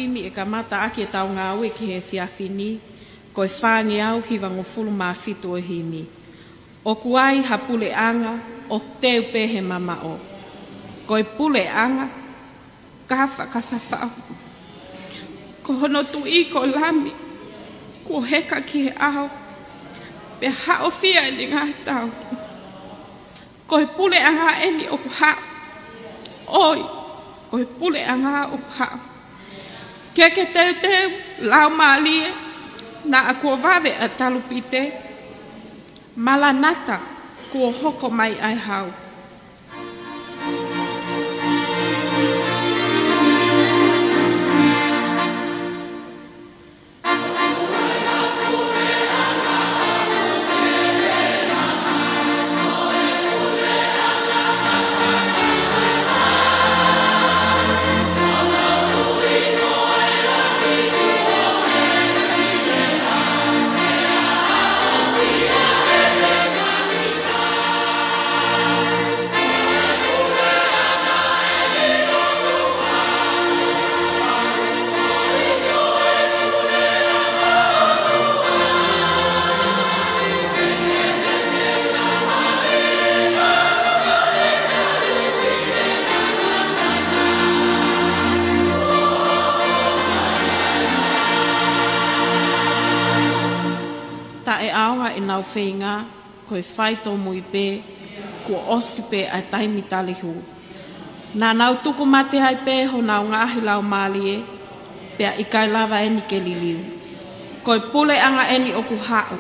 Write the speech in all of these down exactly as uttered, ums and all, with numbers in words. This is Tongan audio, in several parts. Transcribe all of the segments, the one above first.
Himi ʻe kamata ʻaki ʻetau ngāue ki he efiafi ni, ko e fāngeau hivangofulu mā fitu ʻo e himi. ʻOku ai ha puleʻanga ʻoku teu pē he mamaʻo. Ko e puleʻanga ka fakafafau. Ko hono tuʻi ko Lami, kuo heka ki he ʻao, pea haʻofia ʻene ngaahi tau. Ko e puleʻanga eni ʻoku haʻu. ʻOi, ko e puleʻanga ʻoku haʻu. Ke ke teuteu, Laumālie, naʻa kuo vave ʻa e talupite. Malanata, kuo hoko mai ʻa e hau. Taʻeʻaonga ʻenau feinga, ko e fai tōmui pē, kuo ʻosi pē ʻa e taimi tali hū. Naʻa nau tuku mate ai pē honau ngaahi laumālie, pea ʻikai lava eni ke liliu. Ko e puleʻanga eni ʻoku haʻu.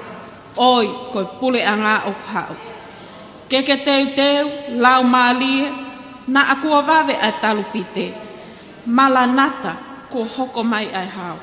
ʻOi, ko e puleʻanga ʻoku haʻu. Ke ke teuteu, Laumālie, naʻa kuo vave ʻa e talupite. Malanata, kuo hoko mai ʻa e hau.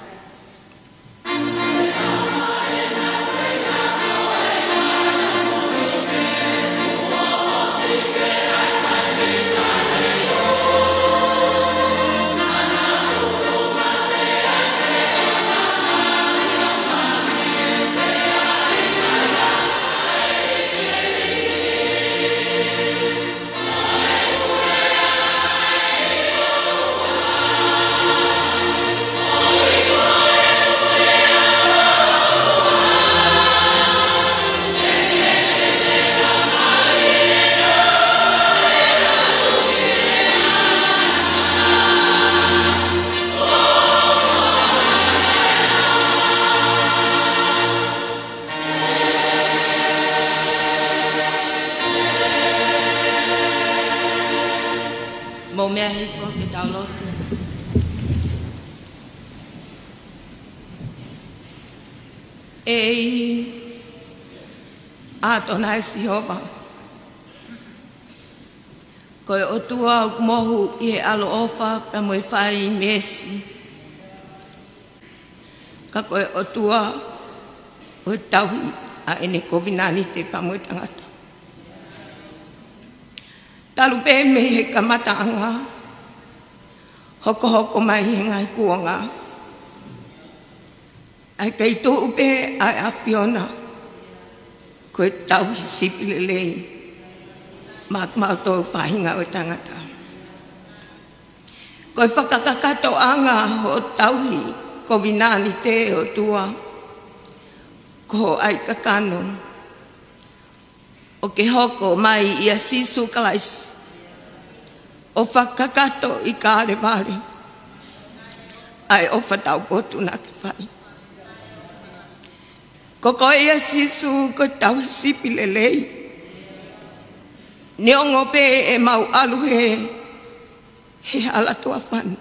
Mou meʻa hifo ke tau lotu. ʻEiki, ʻAtonai Sihova, ko e ʻOtua ʻoku mohu ʻi he ʻaloʻofa pea mo e fai meesi. Ka ko e ʻOtua ʻoku tauhi ʻa ʻene kovinānite pea mo e tangata. Talu pē mei he kamataʻanga, hokohoko mai he ngaahi kuonga, ʻa e kei tuʻu pē ʻa e ʻAfiona ko e tauhi sipi lelei maʻa kimautolu faʻahinga ʻo e tangata. Ko e fakakakatoʻanga hoʻo tauhi kovinānite, ʻOtua, ko hoʻo ʻai kakano ʻo ke hoko mai ʻia Sīsū Kalaisi ʻo fakakakato ʻi Kalevale ʻa e ʻofa taupotu naʻa ke fai. Ko koe ʻia Sīsū ko e tauhi sipi lelei. Neongo pē ʻemau ʻalu he, he hala tuʻa fani,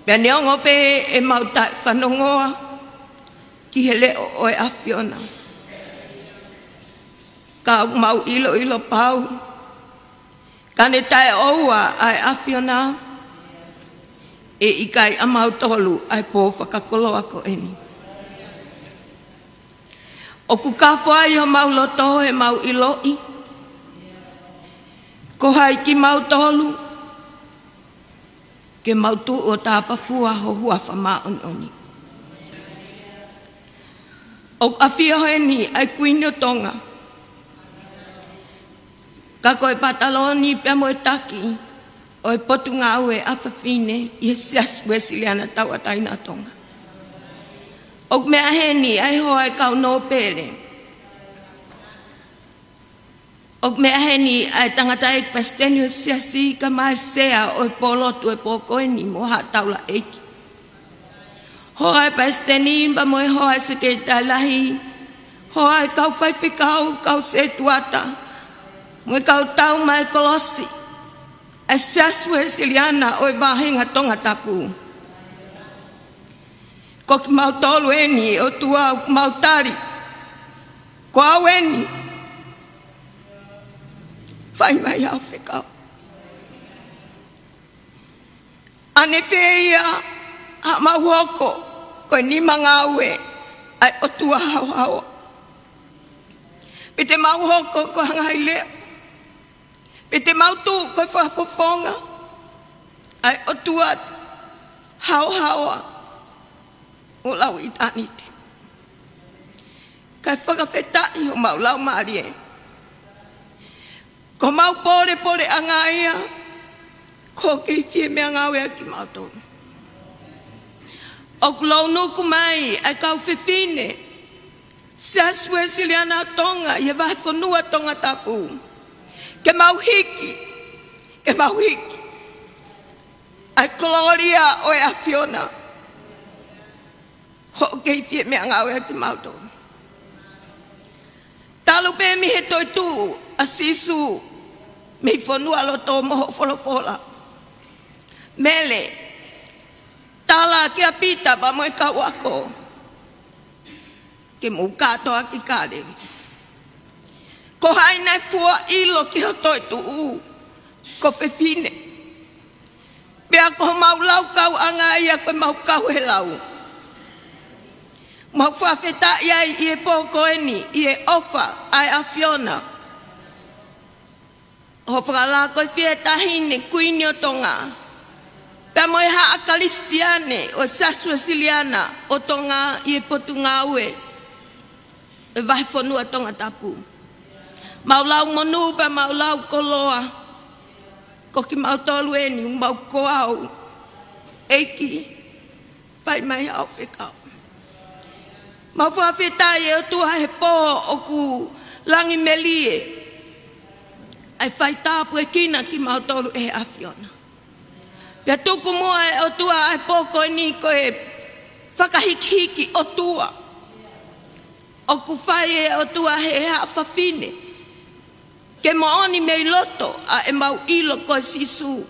pea neongo pē ʻemau taʻefanongoa ki he leʻo ʻo e ʻAfiona, ka ʻoku mau ʻiloʻilo pau, ka ne taʻeʻoua ʻa e ʻAfiona, ʻe ʻikai ʻamautolu ʻa e pō fakakoloa ko eni. ʻOku kafo ai homau loto ʻemau ʻiloʻi ko hai kimautolu ke mau tuʻu ʻo tāpafua ho huafa māʻoniʻoni. ʻOku ʻafio heni ʻa e Kuini ʻo Tonga, ka ko e pataloni pea mo e taki ʻo e Potungāue ʻa Fafine ʻi he Siasi Uēsiliana Tauʻatāina ʻo Tonga. ʻOku meʻa heni ʻa e hoa ʻo e kau nōpele. ʻOku meʻa heni ʻa e tangataʻeiki palesiteni ʻo e siasi kae ʻumaʻā e sea ʻo e pōlotu ʻo e pō ko eni mo haʻa taulaʻeiki. Hoa ʻo e palesiteni pea mo e hoa ʻo e sekelitali lahi, hoa ʻo e kau faifekau, kau setuata, mo e kau tau mai kolosi ʻa e Siasi Uēsiliana ʻo e Vāhenga Tongatapu. Ko kimautolu eni ʻe ʻOtua ʻoku mau tali. Ko au eni. Fai mai haʻo fekau. ʻAnefē ia haʻamau hoko ko e nima ngāue ʻa e ʻOtua haohaoa? Pe te mau hoko ko e ngaahi leʻo? Pe te mau tuʻu ko e fakafofonga ʻa e ʻOtua haohaoa ʻo lauʻitāniti? Kae fakafetaʻi homau laumālie. Ko homau pōlepoleʻanga ia, ʻoku kei fie meʻangāue ʻa kimautolu. ʻOku lounuku mai ʻa e kau fefine Siasi Uēsiliana ʻo Tonga ʻi he vahefonua Tongatapu, ke mau hiki, ke mau hiki ʻa e kolōlia ʻo e ʻAfiona. ʻOku kei fie meʻangāue ʻa kimautolu. Talu pē mei he toetuʻu ʻa Sīsū mei fonualoto mo hoʻo folofola, Mele, tala kia Pita pea mo e kau ako ke mou kātoa ki Kāleli. Ko hai naʻe fua ʻilo ki hoʻo toetuʻu ko fefine? Pea ko homau laukauʻanga ia ko ʻemau kau he lau. Mau fakafetaʻi ai ʻi he pō ko eni ʻi he ʻofa ʻa e ʻAfiona. ʻO fakalako e fie taʻahine Kuini ʻo Tonga, pea mo e haʻa Kalisitiane ʻo e Siasi Uēsiliana ʻo Tonga ʻi he Potungāue ʻo e vahefonua Tongatapu. Mau lau monū pea mau lau koloa, ko kimautolu eni, mau ko au. ʻEiki, fai mai haʻo fekau. Mau fakafetaʻi ʻe ʻOtua he pō ʻoku langimelie, ʻa e fai tāpuekina kimautolu ʻe he ʻAfiona. Pea tuku muʻa ʻe ʻOtua ʻa e pō ko eni ko e fakahikihiki ʻOtua ʻoku fai ʻe ʻOtua he haʻa fafine, ke moʻoni mei loto ʻa ʻemau ʻilo ko Sīsū,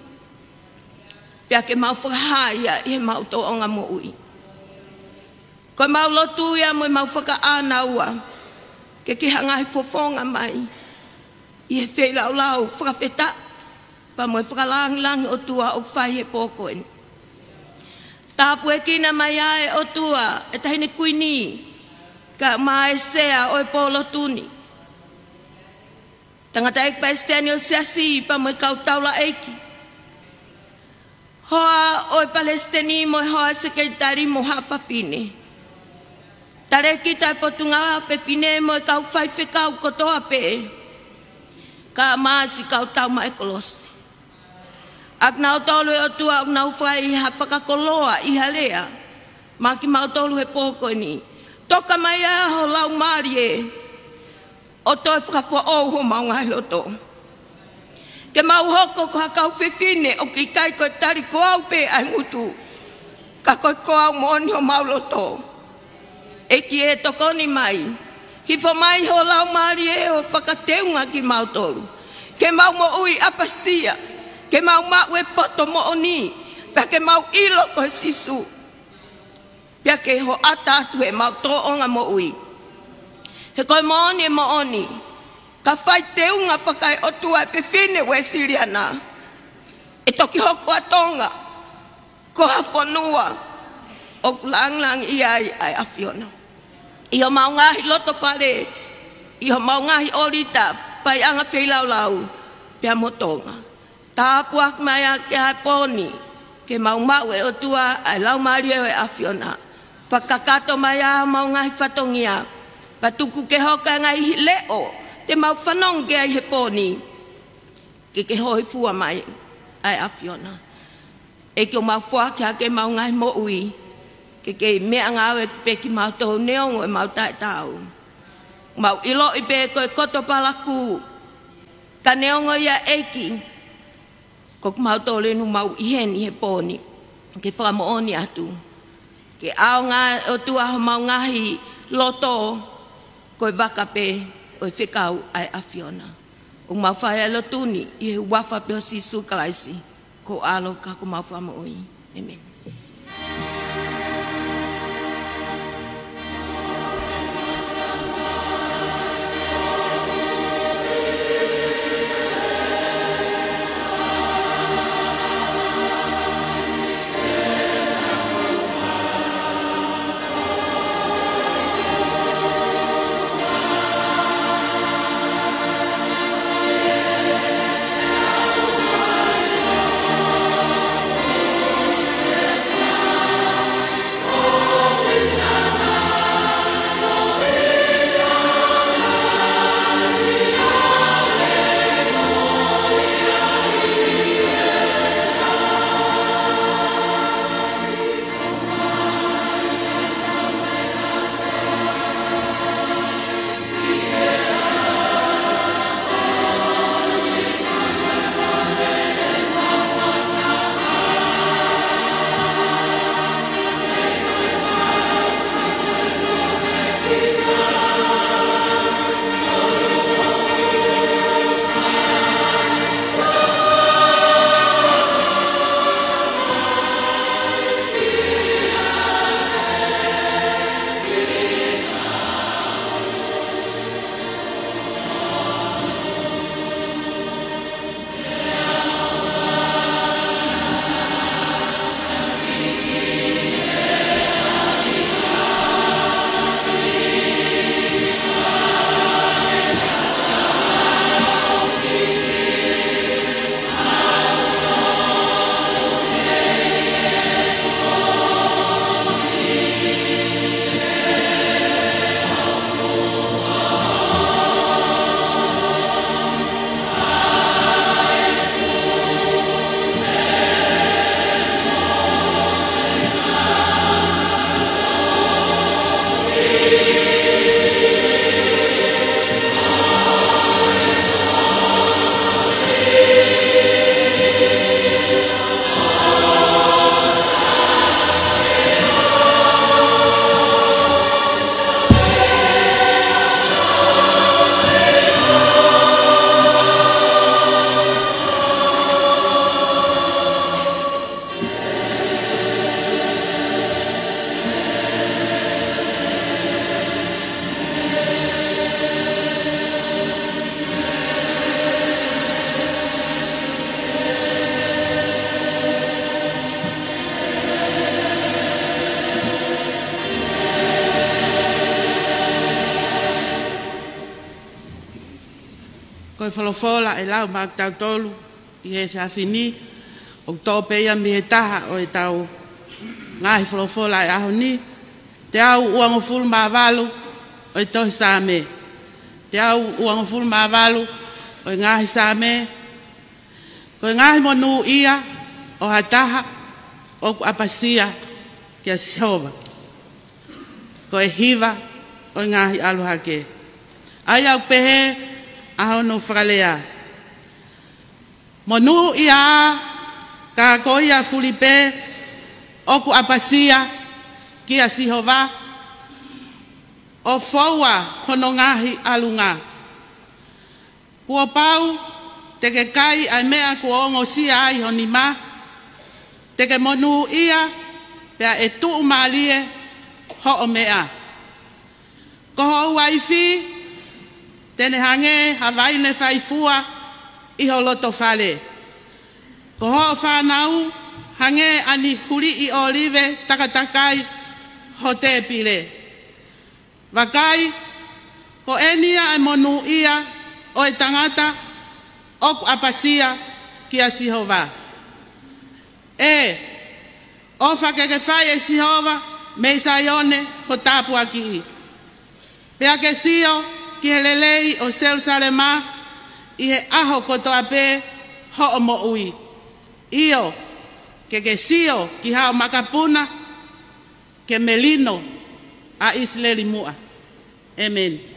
pea ke mau fakahā ia ʻi heʻemau tōʻonga moʻui. Ko ʻemau lotu ia mo ʻemau fakaʻānaua ke ke hanga ʻo fofonga mai ʻi he feilaulau fakafetaʻi pea mo e fakalāngilangi ʻOtua ʻoku fai he pō ko eni. Tāpuekina mai ʻa e ʻOtua ʻa e Taʻahine Kuini, kae ʻumaʻā e sea ʻo e pōlotu ni, tangataʻeiki palesiteni ʻo e siasi pea mo e kau taulaʻeiki, hoa ʻo e palesiteni mo e hoa ʻo e sekelitali mo haʻa fafine, talēkita ʻo e Potungāue ʻa Fefine mo e kau faifekau kotoa pē, kae ʻumaʻā siʻi kau tau mai kolosi. ʻA kinautolu ʻe ʻOtua ʻoku nau fai ha fakakoloa ʻi ha lea maʻa kimautolu he pō ko eni. Toka mai ā ho Laumālie ʻo toe fakafoʻou homau ngaahi loto, ke mau hoko ko ha kau fefine ʻoku ʻikai ko e tali ko au pē ʻa e ngutu, ka ko e ko au moʻoni homau loto. ʻEiki ē, tokoni mai, hifo mai ho Laumālie ʻo fakateunga kimautolu, ke mau moʻui ʻapasia, ke mau maʻu e poto moʻoni, pea ke mau ʻilo ko Sīsū, pea ke hoʻata atu heʻemau tōʻonga moʻui. He ko e moʻoni, e moʻoni, ka fai teunga fakaeʻotua e fefine Uēsiliana, ʻe toki hoko ʻa Tonga ko ha fonua ʻoku langilangiʻia ai ʻa e ʻAfiona ʻi homau ngaahi lotofale, ʻi homau ngaahi ʻōlita, faiʻanga feilaulau pea mo Tonga. Tāpuaki mai ā ki he pō ni, ke mau maʻu ʻe ʻOtua ʻa e Laumālie ʻo e ʻAfiona. Fakakakato mai ā homau ngaahi fatongia, pea tuku ke hoko ʻa e ngaahi leʻo te mau fanongo ki ai he pō ni, ke ke hōifua mai. ʻa e ʻAfiona. ʻEiki, ʻoku mau foaki hake ʻemau ngaahi moʻui, ke ke meʻangāue pē kimautolu neongo ʻemau taʻetaau. Mau ʻiloʻi pē ko e koto palakū, ka neongo ia ʻEiki, ko kimautolu eni ʻoku mau ʻi heni he pō ni, ke fakamoʻoni atu. Ke ʻaonga ʻOtua homau ngaahi loto, ko e vaka pē ʻo e fekau ʻa e ʻAfiona. ʻOku mau fai ʻa e lotu ni ʻi he huafa pē ʻo Sīsū Kalaisi, ko ho ʻAlo ka ko homau Fakamoʻui. ʻĒmeni. Ko e folofola ʻe lau maʻa kitautolu ʻi he efiafi ni, ʻoku tō pē ia mei he taha ʻo ʻetau ngaahi folofola ʻo e ʻaho ni, teau uangofulu mā valu ʻo e tohi Saame. Teau uangofulu mā valu ʻo e ngaahi Saame. Ko e ngaahi monūʻia ʻo ha taha ʻoku ʻapasia kia Sihova, ko e hiva ʻo e ngaahi ʻalu hake. ʻA ia ʻoku pehē ʻa hono fakalea: Monūʻia ā, ka ko ia fuli pē ʻoku ʻapasia kia Sihova, ʻo foua hono ngaahi ʻalunga. Kuo pau te ke kai ʻa e meʻa kuo ongosia ai ho nima, te ke monūʻia, pea ʻe tuʻumālie hoʻo meʻa. Ko ho uaifi te ne hangē ha vaine faifua ʻi ho loto fale. Ko hoʻo fānau hangē ʻa e huliʻi ʻōlive takatakai ho tēpile. Vakai, ko eni ʻa e monūʻia ʻo e tangata ʻoku ʻapasia kia Sihova. ʻE, ʻofa ke ke fai ʻe Sihova mei Saione ho tāpuakiʻi, pea ke sio ki he lelei ʻo Selusalema ʻi he ʻaho kotoa pē hoʻo moʻui. ʻIo, ke ke sio ki haʻo makapuna, ke melino ʻa ʻIsileli muʻa. ʻĒmeni.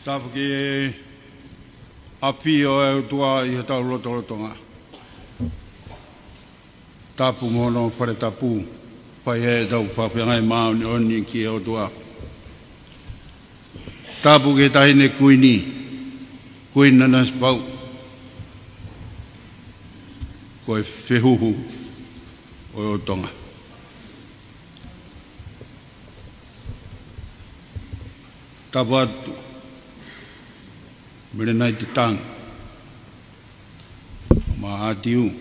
Tapu ki he ʻafio ʻa e ʻOtua ʻi hotau lotolotonga. Tapu mo hono fale tapu, fai ai ʻetau fakafeangai māʻoniʻoni ki he ʻOtua. Tapu ki he Taʻahine Kuini, Kuini Nanasipauʻu, ko e fehuhu ʻo e ʻOtonga. Tapu atu, Melenaite Tang, Maʻatiu,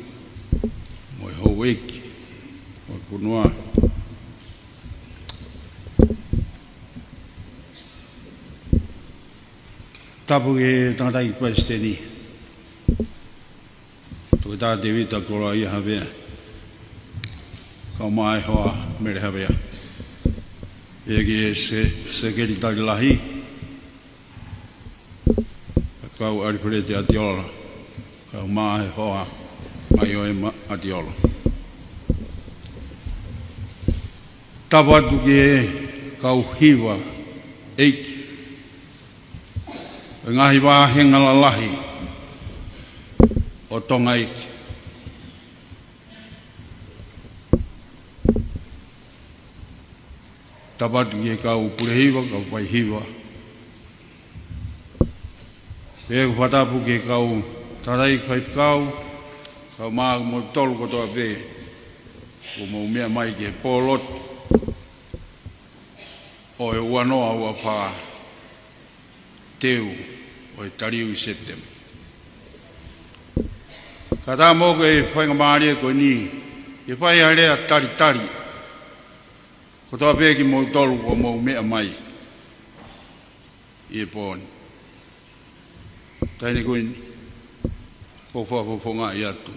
mo e houʻeiki ʻo e fonua. Tapu ki he tangataʻeiki palesiteni, Toketā Tēvita Koloaʻia Havea, kae ʻumaʻā e hoa Mele Havea. Pea ki he se-, sekelitali lahi, Kau ʻAlifeleti ʻAtiola, kae ʻumaʻā e hoa Maioema ʻAtiola. Tapu atu ki he kau hiva ʻeiki ʻo e ngaahi vāhenga lalahi ʻo Tonga ʻEiki. Tapu atu ki he kau pule hiva, kau fai hiva. Pea ʻoku fakatapu ki he kau tangataʻeiki faifekau, kae ʻumaʻā kimoutolu kotoa pē kuo mou meʻa mai ki he pōlotu ʻo e ua noa ua fā, teu ʻo e taliu ʻi Sepitema. Kae ʻatā mo e faingamālie ko eni ke fai ha lea talitali kotoa pē kimoutolu kuo mou meʻa mai ʻi he pō ni. Taʻahine Kuini, ʻoku ou fakafofongaʻi atu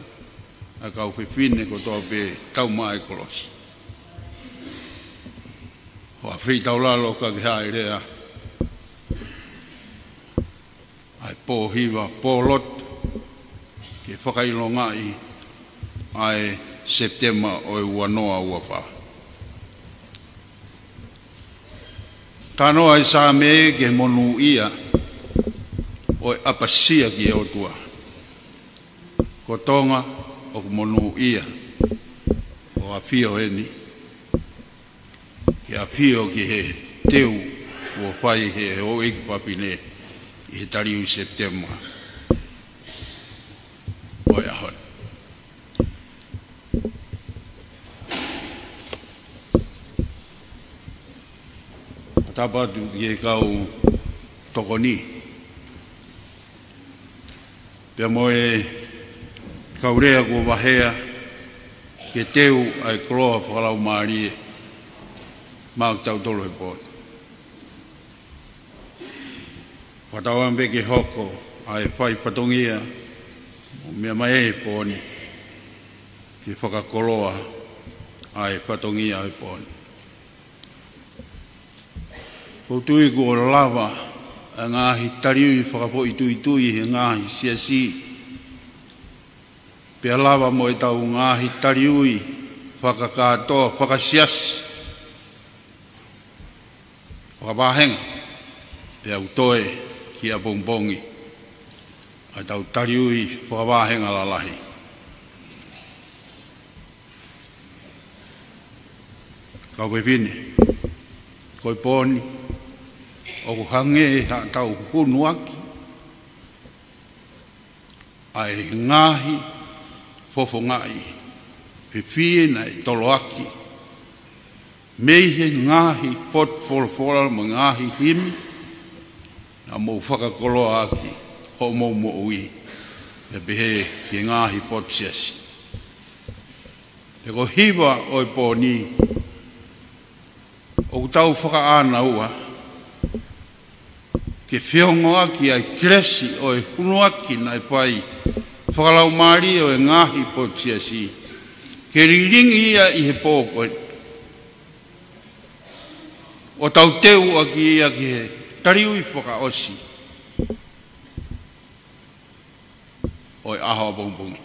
ʻa e kau fefine kotoa pē tau maʻa e kolosi. ʻO ʻafeitaulalo ka ke haʻi lea ʻa e pō hiva, pōlotu, ke fakaʻilongaʻi ʻa e Sepitema ʻo e ua noa ua fā. Talanoa ʻa e Saame ki he monūʻia ʻo e ʻapasia ki he ʻOtua. Ko Tonga ʻoku monūʻia ʻo ʻafio heni, ke ʻafio ki he teu kuo fai ʻe he houʻeiki fefine ʻi he taliu ʻi Sepitema ʻo e ʻaho ni. Tapu atu ki he kau tokoni pea mo e kau lea kuo vaheʻi ke teu ʻa e koloa fakalaumālie maʻa kitautolu he pō ni. Fakatauange pē ke hoko ʻa e fai fatongia ʻo e meʻa mai he pō ni ke fakakoloa ʻa e fatongia he pō ni. ʻOku ou tui kuo lava ʻa e ngaahi taliui fakafoʻituitui he ngaahi siasi, pea lava mo ʻetau ngaahi taliui fakakātoa, fakasiasi, fakavāhenga, pea ʻoku toe ki ʻapongipongi ʻa ʻetau taliui fakavāhenga lalahi. Kau fefine, ko e pō ni ʻoku hangē haʻatau hunuaki ʻa e ngaahi fofongaʻi fefine naʻe toloaki mei he ngaahi potu folofola mo e ngaahi himi naʻa mou fakakoloa ʻaki hoʻomou moʻui, pea pehē ki he ngaahi potu siasi. Pea ko e hiva ʻo e pō ni, ʻoku tau fakaʻānaua ke feongoʻaki ʻa e kelesi ʻo e hunuaki naʻe fai fakalaumālie ʻo e ngaahi potu siasi, ke lilingi ia ʻi he pō ko eni. ʻo tau teu ʻaki ia ki he taliui fakaʻosi ʻo e ʻaho ʻapongipongi.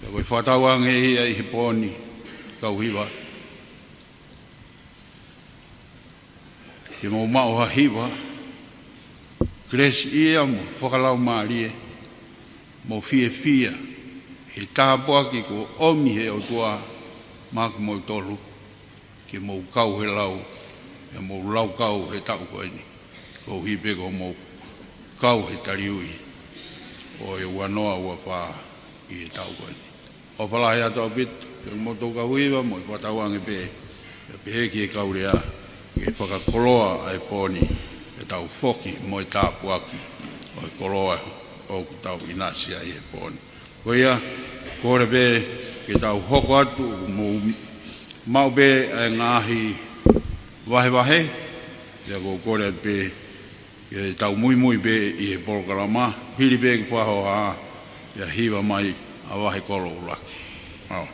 Pea ko e fakatauange ia ʻi he pō ni, kau hiva, ke mou maʻu ha hiva kelesiʻia mo fakalaumālie, mo fiefia he tāpuaki kuo ʻomi he ʻOtua maʻa kimoutolu, ke mou kau he lau, ke mou laukau he taʻu ko eni, koeʻuhi pē ko hoʻomou kau he taliui ʻo e ua noa ua fā ʻi he taʻu ko eni. ʻOfa lahi atu ʻaupito, pea mo tau kau hiva mo e fakatauange pē, pea pehē ki he kau lea, ke fakakoloa ʻa e pō ni, ke tau foki mo e tāpuaki ʻo e koloa ʻoku tau ʻinasi ai he pō ni. Ko ia, kole pē ke tau hoko atu, mou maʻu pē ʻa e ngaahi vahevahe, pea ko e kole pē ke tau muimui pē ʻi he polokalama, hili pē ke fakahoha, pea hiva mai ʻa Vahekolo ʻUluaki. ʻAo.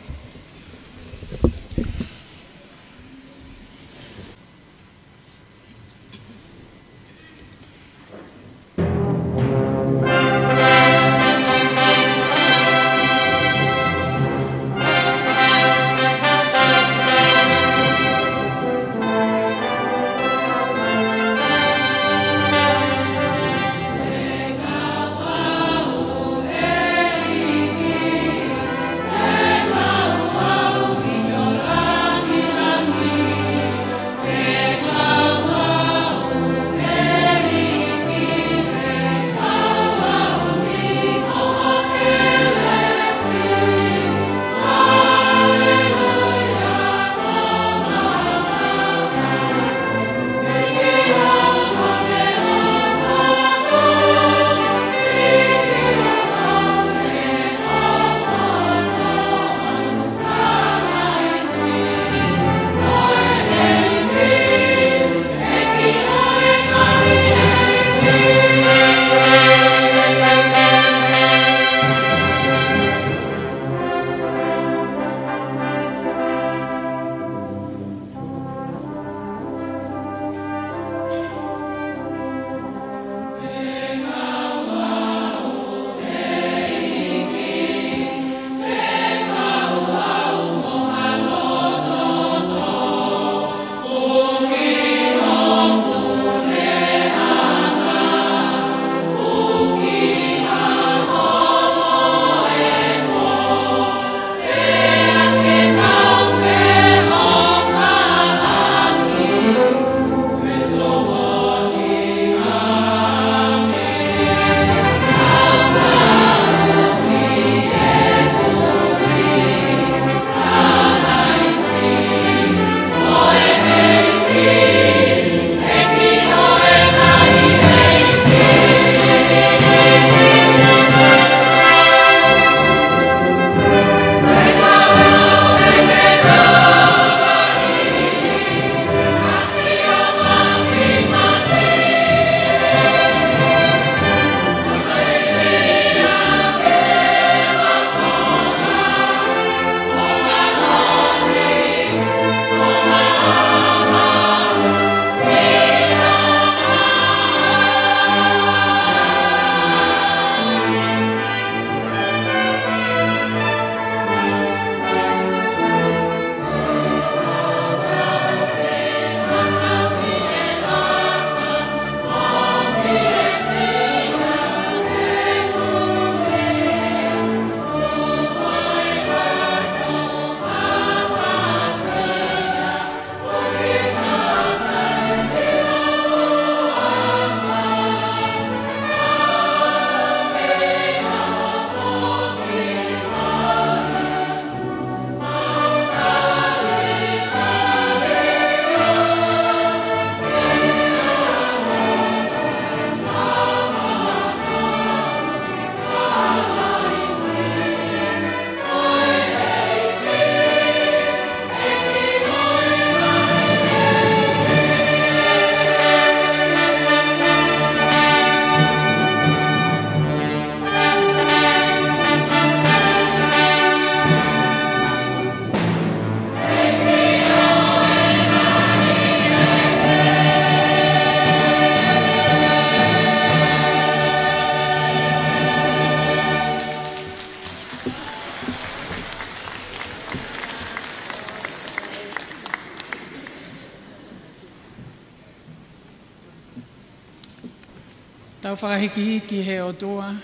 Tau fakahikihiki he ʻOtua,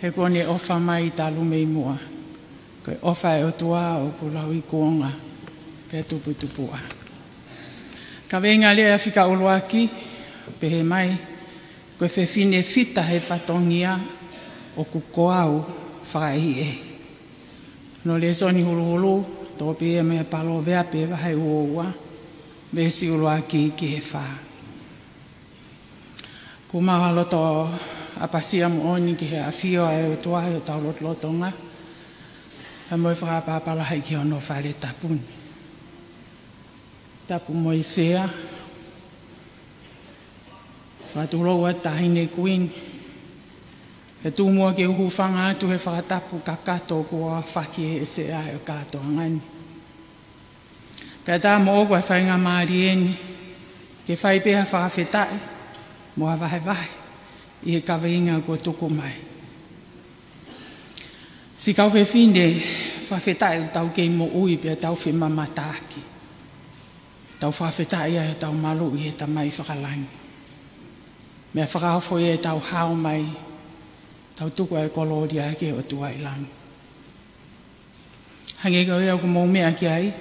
he kuo ne ʻofa mai talu mei muʻa. Ko e ʻofa ʻa e ʻOtua ʻoku lauikuonga pea tuputupuʻa. Kaveinga lea fika ʻuluaki, pehē mai, ko e fefine fita he fatongia ʻoku ko au fakaʻehiʻehi. Hono lēsoni huluhulu, toʻo pē ia mei he Palōveape vahe uaua, veesi ʻuluaki ki he fā. ʻOku mau loto ʻapasia moʻoni ki he ʻafio ʻa e ʻOtua ʻi hotau lotolotonga, pea mo e fakaʻapaʻapa lahi ki hono fale tapu ni. Tapu mo e sea, fakatulou atu Taʻahine Kuini, he tuʻu muʻa ke u hūfanga atu he fakatapu kakato kuo aofaki ʻe he sea ʻo e kātoanga ni. Kae ʻatā moʻoku ʻa e faingamālie ni ke fai pē ha fakafetaʻi mo ha vahevahe ʻi he kaveinga kuo tuku mai. Siʻi kau fefine, fakafetaʻi ʻoku tau kei moʻui pea tau femamataaki. Tau fakafetaʻi ʻa hotau maluʻi he Tamai Fakalangi. Meʻa fakaofo ia ʻetau hao mai, tau tuku ʻa e kolōlia ki he ʻOtua ʻi langi. Hangē ko ia ʻoku mou meʻa ki ai,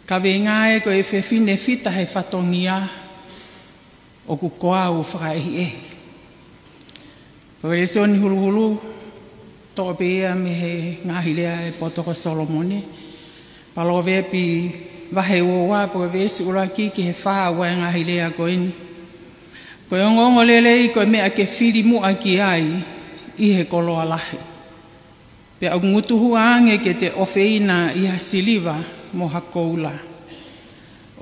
kaveinga ē ko e fefine fita he fatongia ʻoku ko au fakaʻehiʻehi. Ko e lēsoni huluhulu, toʻo pē ia mei he ngaahi lea ʻa e poto ko Solomone, Palōveape vahe uaua pea ko e veesi ʻuluaki ki he fā, ʻoku ʻi ai e ngaahi lea ko eni. Ko e ongoongolelei ko e meʻa ke fili muʻa ki ai ʻi he koloa lahi. Pea ʻoku ngutuhuʻa ange ke te ʻofeina ʻi ha siliva mo ha koula.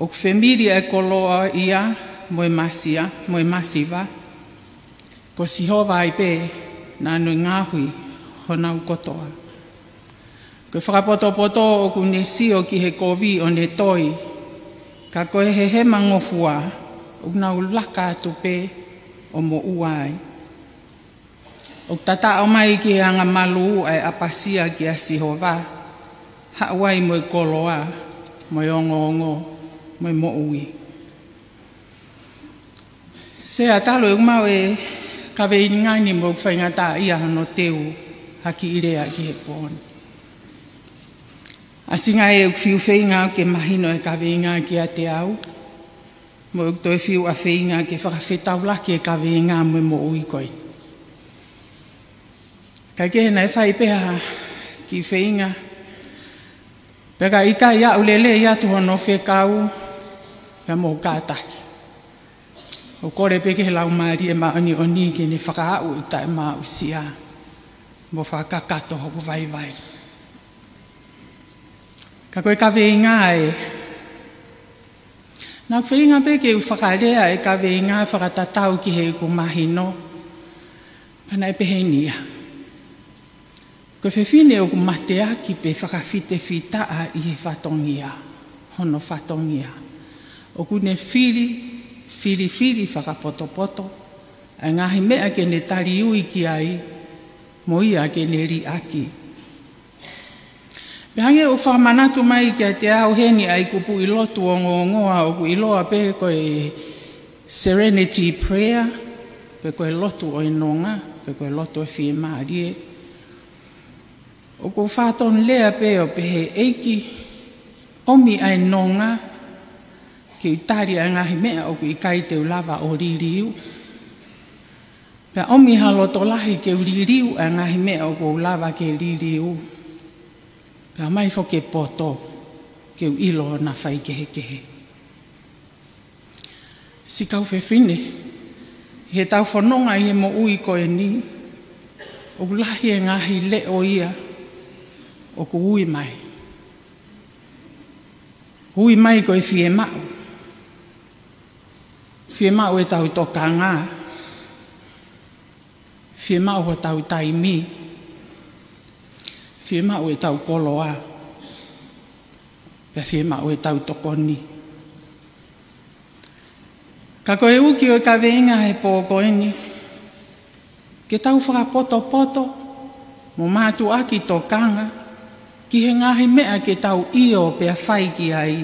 ʻOku femili ʻa e koloa ia mo e masia, mo e masiva. Ko Sihova ai pē naʻa ne ngaohi honau kotoa. Ko e fakapotopoto ʻoku ne sio ki he kovi ʻo ne toi. Ka ko e hehema ngofua ʻoku nau laka atu pē ʻo moʻua ai. ʻOku tataʻo mai ki he angamalū ʻa e ʻapasia kia Sihova, haʻu ai mo e koloa, mo e ongoongo, mo e moʻui. Sea, talu ʻeku maʻu e kaveinga ni mo ʻeku faingataʻaʻia hono teu ha kiʻi lea ki he pō ni. ʻAsi ngā ʻeku fiu feinga ke mahino e kaveinga kiate au. Mo ʻeku toe fiu ʻa feinga ke fakafetaulaki e kaveinga mo e moʻui ko ē. Kae kehe naʻe fai pē ha kiʻi feinga. Pea ka ʻikai ʻaʻu lelei atu hono fekau, pea mou kātaki. ʻOku kole pē ki he Laumālie Māʻoniʻoni ke ne fakaaʻu ʻeku taʻemaʻusia mo fakakakato hoku vaivai. Ka ko e kaveinga ē, naʻa ku feinga pē ke u fakalea e kaveinga fakatatau ki heʻeku mahino, pea naʻe peheni ia. Ko e fefine ʻoku mateaki pe fakafitefitaʻa ʻi he fatongia, hono fatongia. ʻOku ne fili, filifili fakapotopoto ʻa e ngaahi meʻa ke ne taliui ki ai, mo ia ke ne liʻaki. Pea hangē ʻoku fakamanatu mai kiate au heni ʻa e kupuʻi lotu ongoongoa ʻoku ʻiloa pē ko e Serenity Prayer, pe ko e lotu ʻo e nonga, pe ko e lotu ʻo e fiemālie. ʻOku ou fatongia pē ʻo pehē, ʻEiki, ʻomi ʻa e nonga ke u tali ʻa e ngaahi meʻa ʻoku ʻikai te u lava ʻo liliu. Pea ʻomi ha loto lahi ke u liliu ʻa e ngaahi meʻa ʻoku ou lava ke liliu. Pea ʻomai foki e poto ke u ʻilo ʻona faikehekehe. Siʻi kau fefine, ʻi heʻetau fononga ʻi he moʻui ko eni, ʻoku lahi e ngaahi leʻo ia ʻoku ui mai. Ui mai ko e fiemaʻu. Fiemaʻu ʻetau tokanga. Fiemaʻu hotau taimi. Fiemaʻu ʻetau koloa. Pea fiemaʻu ʻetau tokoni. Ka ko e uki ʻo e kaveinga he pō ko eni, ke tau fakapotopoto mo mātuʻaki tokanga ki he ngaahi meʻa ke tau ʻio pea fai ki ai,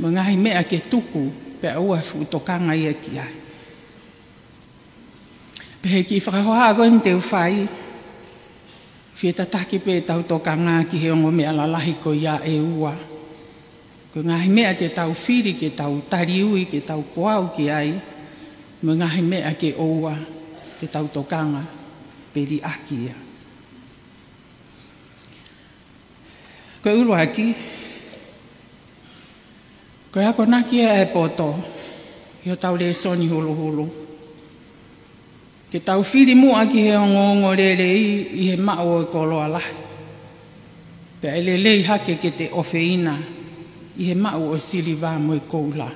mo e ngaahi meʻa ke tuku pea ʻoua ʻe fuʻu tokanga ia ki ai. Pea he kiʻi fakahohaʻa ko eni te u fai, fie tataki pē ʻetau tokanga ki he ongo meʻa lalahi ko ia ʻe ua. Ko e ngaahi meʻa te tau fili ke tau taliui, ke tau koau ki ai, mo e ngaahi meʻa ke ʻoua te tau tokanga pe liʻaki ia. Ko e ʻuluaki, ko e akonaki ʻa e poto ʻi hotau lēsoni huluhulu, ke tau fili muʻa ki he ongoongolelei ʻi he maʻu ʻo e koloa lahi, pea ʻe lelei hake ke te ʻofeina ʻi he maʻu ʻo e siliva mo e koula.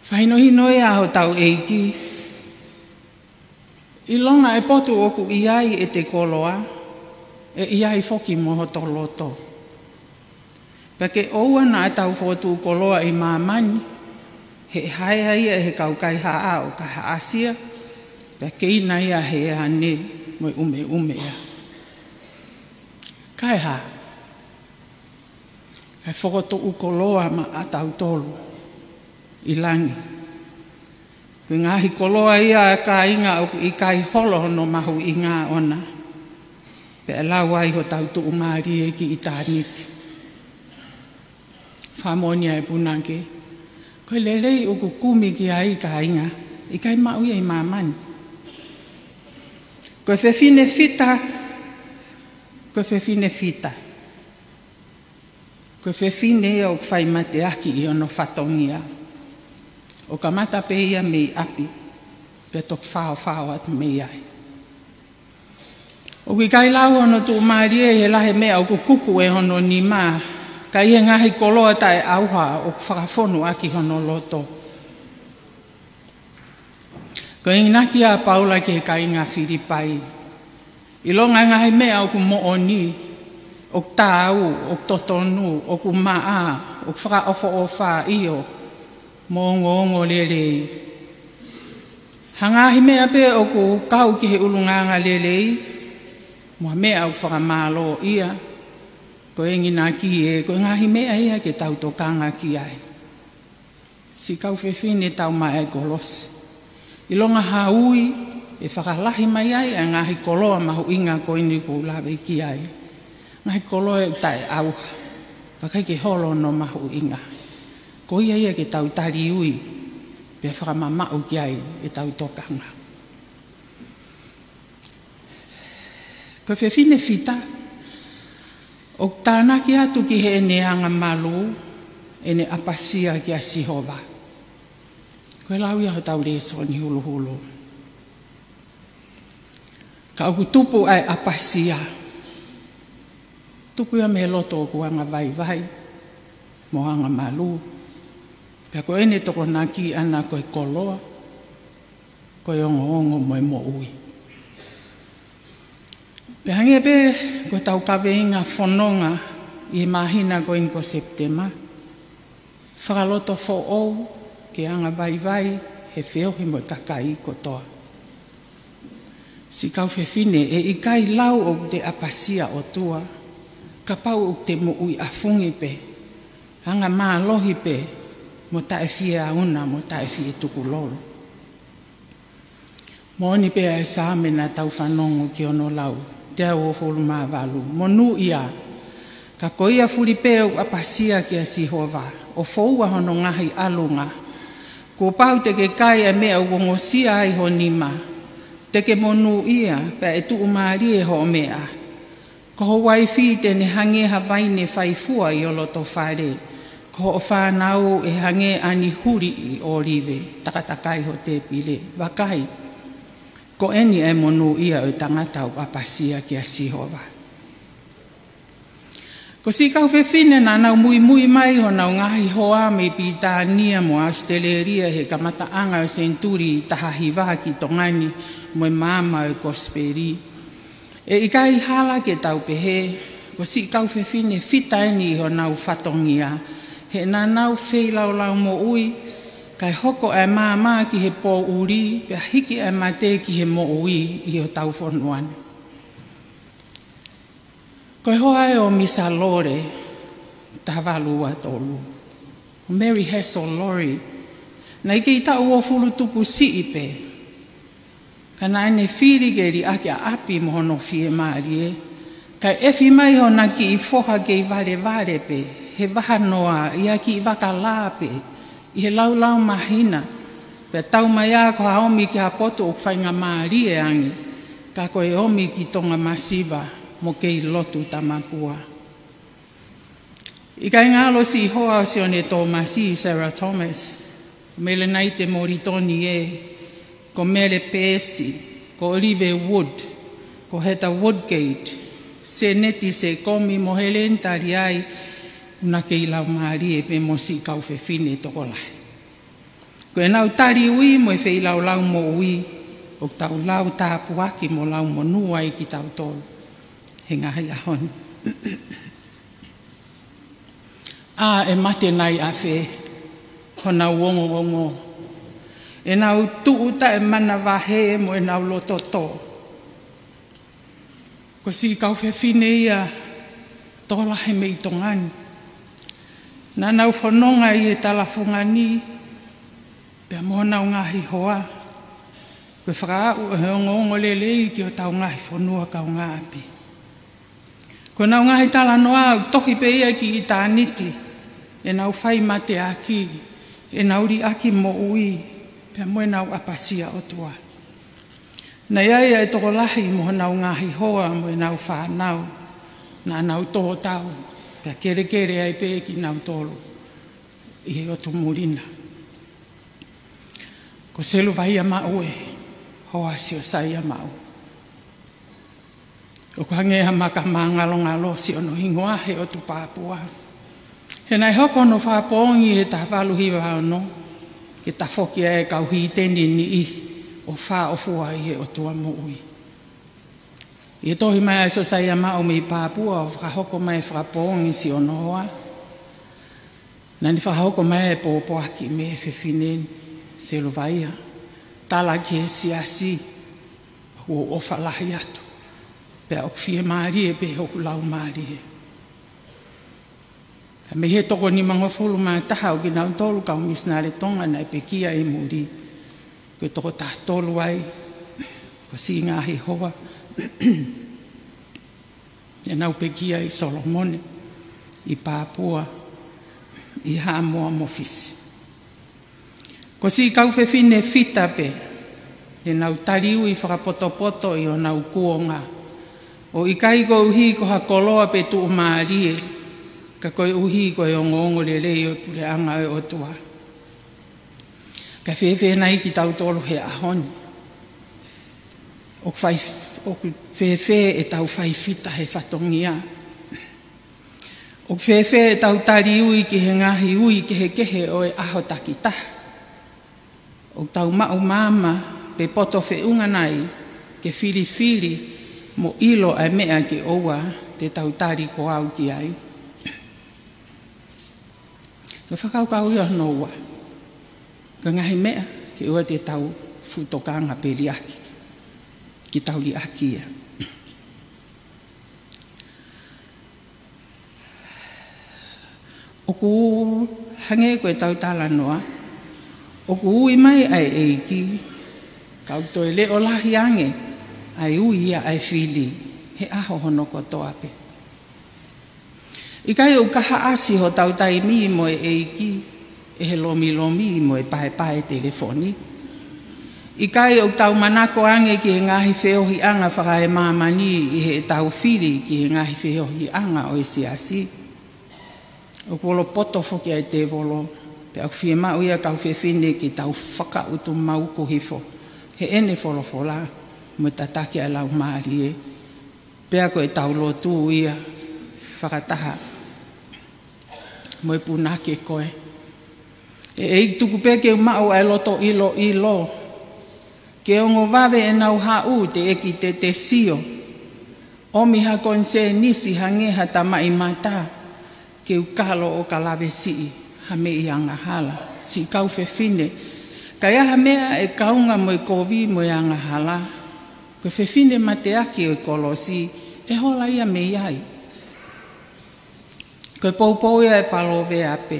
Fakahinohino ʻe hotau ʻEiki, ʻilonga e potu ʻoku ʻi ai ʻete koloa, ʻe ʻi ai foki mo hoto loto. Pea ke ʻoua naʻa tau fokotuʻu koloa ʻi māmani, he ʻe haea ia ʻe he kau kaihaʻa ʻo kaihaʻasi ia, pea keina ia he ane mo e ʻumeʻume ia. Kae hā? Kae fokotuʻu koloa maʻatautolu ʻi langi. Ko e ngaahi koloa ia, kāinga, ʻoku ʻikai holo hono mahuʻinga ʻona, pea ʻe lau ai hotau tuʻumālie ki ʻitāniti. Fakamoʻoni ʻa e punake, ko e lelei ʻoku kumi ki ai, kāinga, ʻikai maʻu ia ʻi māmani. Ko e fefine fita, ko e fefine fita. Ko e fefine ia ʻoku fai mateaki ʻi hono fatongia. ʻO kamata pē ia mei ʻapi, pea toki faofao atu mei ai. ʻOku ʻikai lau hono tuʻumālie ʻi he lahi e meʻa ʻoku kuku ʻe hono nima, ka ʻi he ngaahi koloa taʻeʻauha ʻoku fakafonu ʻaki hono loto. Ko e enginaki ʻa Paula ki he kāinga Filipai, ʻilonga e ngaahi meʻa ʻoku moʻoni, ʻoku taau, ʻoku totonu, ʻoku maʻa, ʻoku fakaʻofoʻofa, ʻio, mo ongoongolelei. Ha ngaahi meʻa pē ʻoku kau ki he ʻulungaanga lelei, mo ha meʻa ʻoku fakamālōʻia, ko e enginaki ē, ko e ngaahi meʻa ia ke tau tokanga ki ai. Siʻi kau fefine tau maʻa e kolosi. ʻIlonga ha ui, ʻe fakalahi mai ai ʻa e ngaahi koloa mahuʻinga ko eni ʻoku ou lave ki ai. Ngaahi koloa ʻoku taʻeʻauha, pea ʻikai ke holo hono mahuʻinga. Ko ia ia ke tau taliui, pea fakamamaʻu ki ai ʻetau tokanga. Ko e fefine fita, ʻoku tānaki atu ki heʻene angamalū ʻene ʻapasia kia Sihova. Ko e lau ia hotau lēsoni huluhulu. Ka ʻoku tupu ʻa e ʻapasia, tupu ia mei he loto ʻoku angavaivai mo angamalū. Pea ko ʻene tokonaki ʻana ko e koloa, ko e ongoongo mo e moʻui. Pea hangē pē ko ʻetau kaveinga fononga ʻi he māhina ko eni ko Sepitema, fakalotofoʻou ke angavaivai he feohi mo e kakai kotoa. Siʻi kau fefine, ʻe ʻikai lau ʻoku te ʻapasia ʻOtua, kapau ʻoku te moʻui ʻafungi pē, angamālohi pē, mo taʻefieauna, mo taʻefietukulolo. Moʻoni pē ʻa e Saame naʻa tau fanongo ki hono lau, teau hongofulu mā valu, monūʻia, ka ko ia fuli pē ʻoku ʻapasia kia Sihova, ʻo foua hono ngaahi ʻalunga. Kuo pau te ke kai ʻa e meʻa ʻoku ongosia ai ho nima. Te ke monūʻia, pea ʻe tuʻumālie hoʻo meʻa. Ko ho uaifi te ne hangē ha vaine faifua ʻi ho loto fale, ko hoʻo fānau ʻe hangē ʻa e niʻihi ʻōlive takatakai ho tēpile. Vakai, ko eni ʻa e monūʻia ʻo e tangata ʻoku ʻapasia kia Sihova. Ko siʻi kau fefine naʻa nau muimui mai honau ngaahi hoa mei Pilitānia mo ʻAositelēlia he kamataʻanga ʻo e senituli taha hiva ki Tonga ni mo e maama ʻo e Kosipeli. ʻE ʻikai hala ke tau pehē, ko siʻi kau fefine fita eni ʻi honau fatongia, he naʻa nau feilaulau moʻui, kae hoko ʻa e maama ki he poʻuli, pea hiki ʻa e mate ki he moʻui ʻi hotau fonua ni. Ko e hoa ē ʻo Misa Lole, taha valu ua tolu. Mary Hazel Lowry, naʻe kei taʻu uofulu tupu siʻi pē, Ka naʻa ne fili ke liʻaki ʻa ʻapi mo hono fiemālie, kae ʻefi mai hona kiʻi foha kei valevale pē he vahanoa ʻi ha kiʻi vaka lā pē ʻi he laulau māhina, pea taumaiā ko ha omi ki ha potu ʻoku faingamālie ange, ka ko e omi ki Tonga masiva mo kei lotu tamapua. ʻIkai ngalo siʻi hoa ʻo Sione Tōmasi, Sarah Thomas, ko Melenaite Molitoni ē, ko Mele Peesi, ko ʻOlive Wood, ko Heta Woodgate, Seneti Sekomi mo Heleni Taliai, ʻoku na kei laumālie pē mo siʻi kau fefine tokolahi. Ko ʻenau tali ui mo e feilaulau moʻui ʻoku tau lau tāpuaki mo lau monū ai kitautolu he ngaahi ʻaho ni. ʻA ʻe mate nai ʻafē honau ongoongo, ʻenau tuʻu taʻemanavahē mo ʻenau loto tō. Ko siʻi kau fefine ia tokolahi mei Tonga ni. Naʻa nau fononga ʻi he talafunga ni pea mo honau ngaahi hoa, ko e fakaaʻu ʻo e ongoongo lelei ki hotau ngaahi fonua kaungāʻapi. Ko ʻenau ngaahi talanoa ʻoku tohi pē ia ki ʻitāniti, ʻenau fai mateaki, ʻenau liʻaki moʻui, pea mo ʻenau ʻapasia ʻOtua. Naʻe ʻi ai ʻa e tokolahi mo honau ngaahi hoa mo ʻenau fānau, naʻa nau tō tau, pea kelekele ai pē kinautolu ʻi he ʻotu muli na. Ko Seluvaia Maʻu ē, hoa Siosaia Maʻu. ʻOku hangē ha maka māngalongalo siʻono hingoa he ʻotu Pāpua. He naʻe hoko hono fakapoongi he taha valu hiva ono, ke tafoki ai e kau hīteni niʻihi ʻo fāʻofua ʻi he ʻOtua moʻui. ʻI he tohi mai ʻa Siosaia Maʻu mei Pāpua ʻo fakahoko mai e fakapoongi siʻono hoa, naʻa ne fakahoko mai e pōpoaki mei he fefine ni, Seluvaia, tala ki he siasi, ʻoku ou ʻofa lahi atu, pea ʻoku fiemālie pē hoku laumālie. Ka mei he toko nimangofulu mā taha ʻo kinautolu kau misinale Tonga naʻe pekia ʻi muli, ko e toko taha tolu ai, ko siʻi ngaahi hoa, naʻa nau pekia ʻi Solomone, ʻi Pāpua, ʻi Haʻamoa mo Fisi. Ko siʻi kau fefine fita pē, naʻa nau tali ui fakapotopoto ʻi honau kuonga, ʻo ʻikai koeʻuhi ko ha koloa pe tuʻumālie, ka koeʻuhi ko e ongoongo lelei ʻo e puleʻanga ʻo e ʻOtua. Ka fēfē nai kitautolu he ʻaho ni? ʻOku fai, ʻoku fēfē ʻetau fai fita he fatongia? ʻOku fēfē ʻetau tali ui ki he ngaahi ui kehekehe ʻo e ʻaho takitaha? ʻOku tau maʻu maama pe poto feʻunga nai ke filifili mo ʻilo ʻa e meʻa ke ʻoua te tau tali ko au ki ai? Ko e fakakaukau ia hono ua. Ko e ngaahi meʻa ke ʻoua te tau fuʻu tokanga pe liʻaki, ke tau liʻaki ia. ʻOku hangē ko ʻetau talanoa, ʻoku ui mai ʻa e ʻEiki, ka ʻoku toe leʻo lahi ange ʻa e ui ia ʻa e fili he ʻaho hono kotoa pē. ʻIkai ʻoku kahaʻasi hotau taimi mo e ʻEiki ʻe he lomilomi mo e paepae telefoni? ʻIkai ʻoku tau manako ange ki he ngaahi feohiʻanga fakaemāmani ʻi heʻetau fili ki he ngaahi feohiʻanga ʻo e siasi? ʻOku olopoto foki ʻa e tēvolo, pea ʻoku fiemaʻu ia kau fefine ke tau fakaʻutumauku hifo heʻene folofola mo e tataki ʻa e Laumālie. Pea ko ʻetau lotu ia fakataha mo e punake ko ē. ʻE ʻEiki, tuku pē ke u maʻu ʻa e loto ʻiloʻilo, ke ongo vave ʻenau haʻu teʻeki te te sio. ʻOmi ha konisēnisi hangē ha tamaʻi mata, ke u kalo ʻo ka lave siʻi ha meʻi angahala, siʻi kau fefine. Ka ʻi ai ha meʻa ʻe kaunga mo e kovi mo e angahala, ko e fefine mateaki ʻo e kolosi ʻe hola ia mei ai. Ko e poupou ia ʻa e palōveape,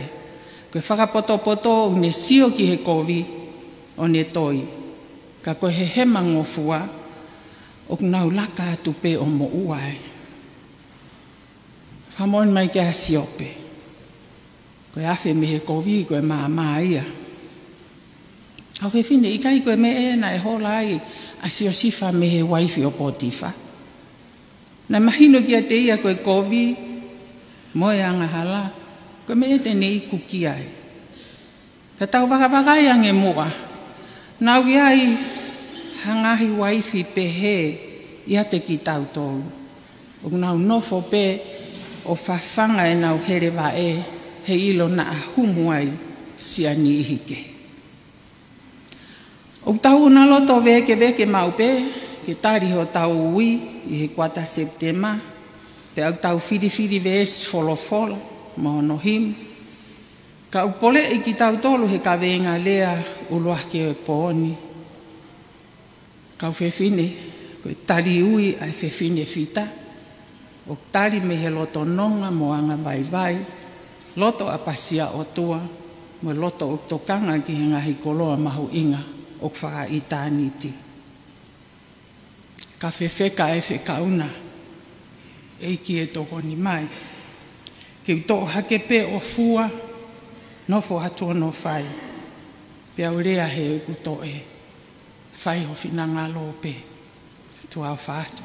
ko e fakapotopoto ʻoku ne sio ki he kovi ʻo ne toi. Ka ko e hehema ngofua, ʻoku nau laka atu pē ʻo moʻua ai. Fakamoʻoni mai kia Siope, ko e afe mei he kovi, ko e maama ia. Kau fefine, ʻikai ko e meʻa ē naʻe hola ai ʻa Siosifa mei he uaifi ʻo Potifa. Naʻe mahino kiate ia ko e kovi mo e angahala, ko e meʻa ia te ne iku ki ai. Ka tau vakavakai ange muʻa, naʻa ʻoku ʻi ai ha ngaahi uaifi pehē ʻiate kitautolu. ʻOku nau nofo pē ʻo fafanga ʻenau hele vaʻe, heiʻilo naʻa humu ai siʻa niʻihi kehe. ʻOku tau ʻunaloto vēkeveke maʻu pē ke tali hotau ui ʻi he kuata Sepitema, pea ʻoku tau filifili veesi folofola mo hono himi. Ka ʻoku poleʻi kitautolu he kaveinga lea ʻuluaki ʻo e pō ni. Kau fefine, ko e tali ui ʻa e fefine fita, ʻoku tali mei he loto nonga mo angavaivai, loto ʻapasia ʻOtua, mo e loto ʻoku tokanga ki he ngaahi koloa mahuʻinga ʻoku fakaʻitāniti. Ka fefeka e fekau na, ʻEiki ē, tokoni mai ke u toʻo hake pē ʻo fua, nofo atu hono fai, pea u lea he ʻoku toʻe, fai ho finangalo pē. Tuʻa ʻofa atu.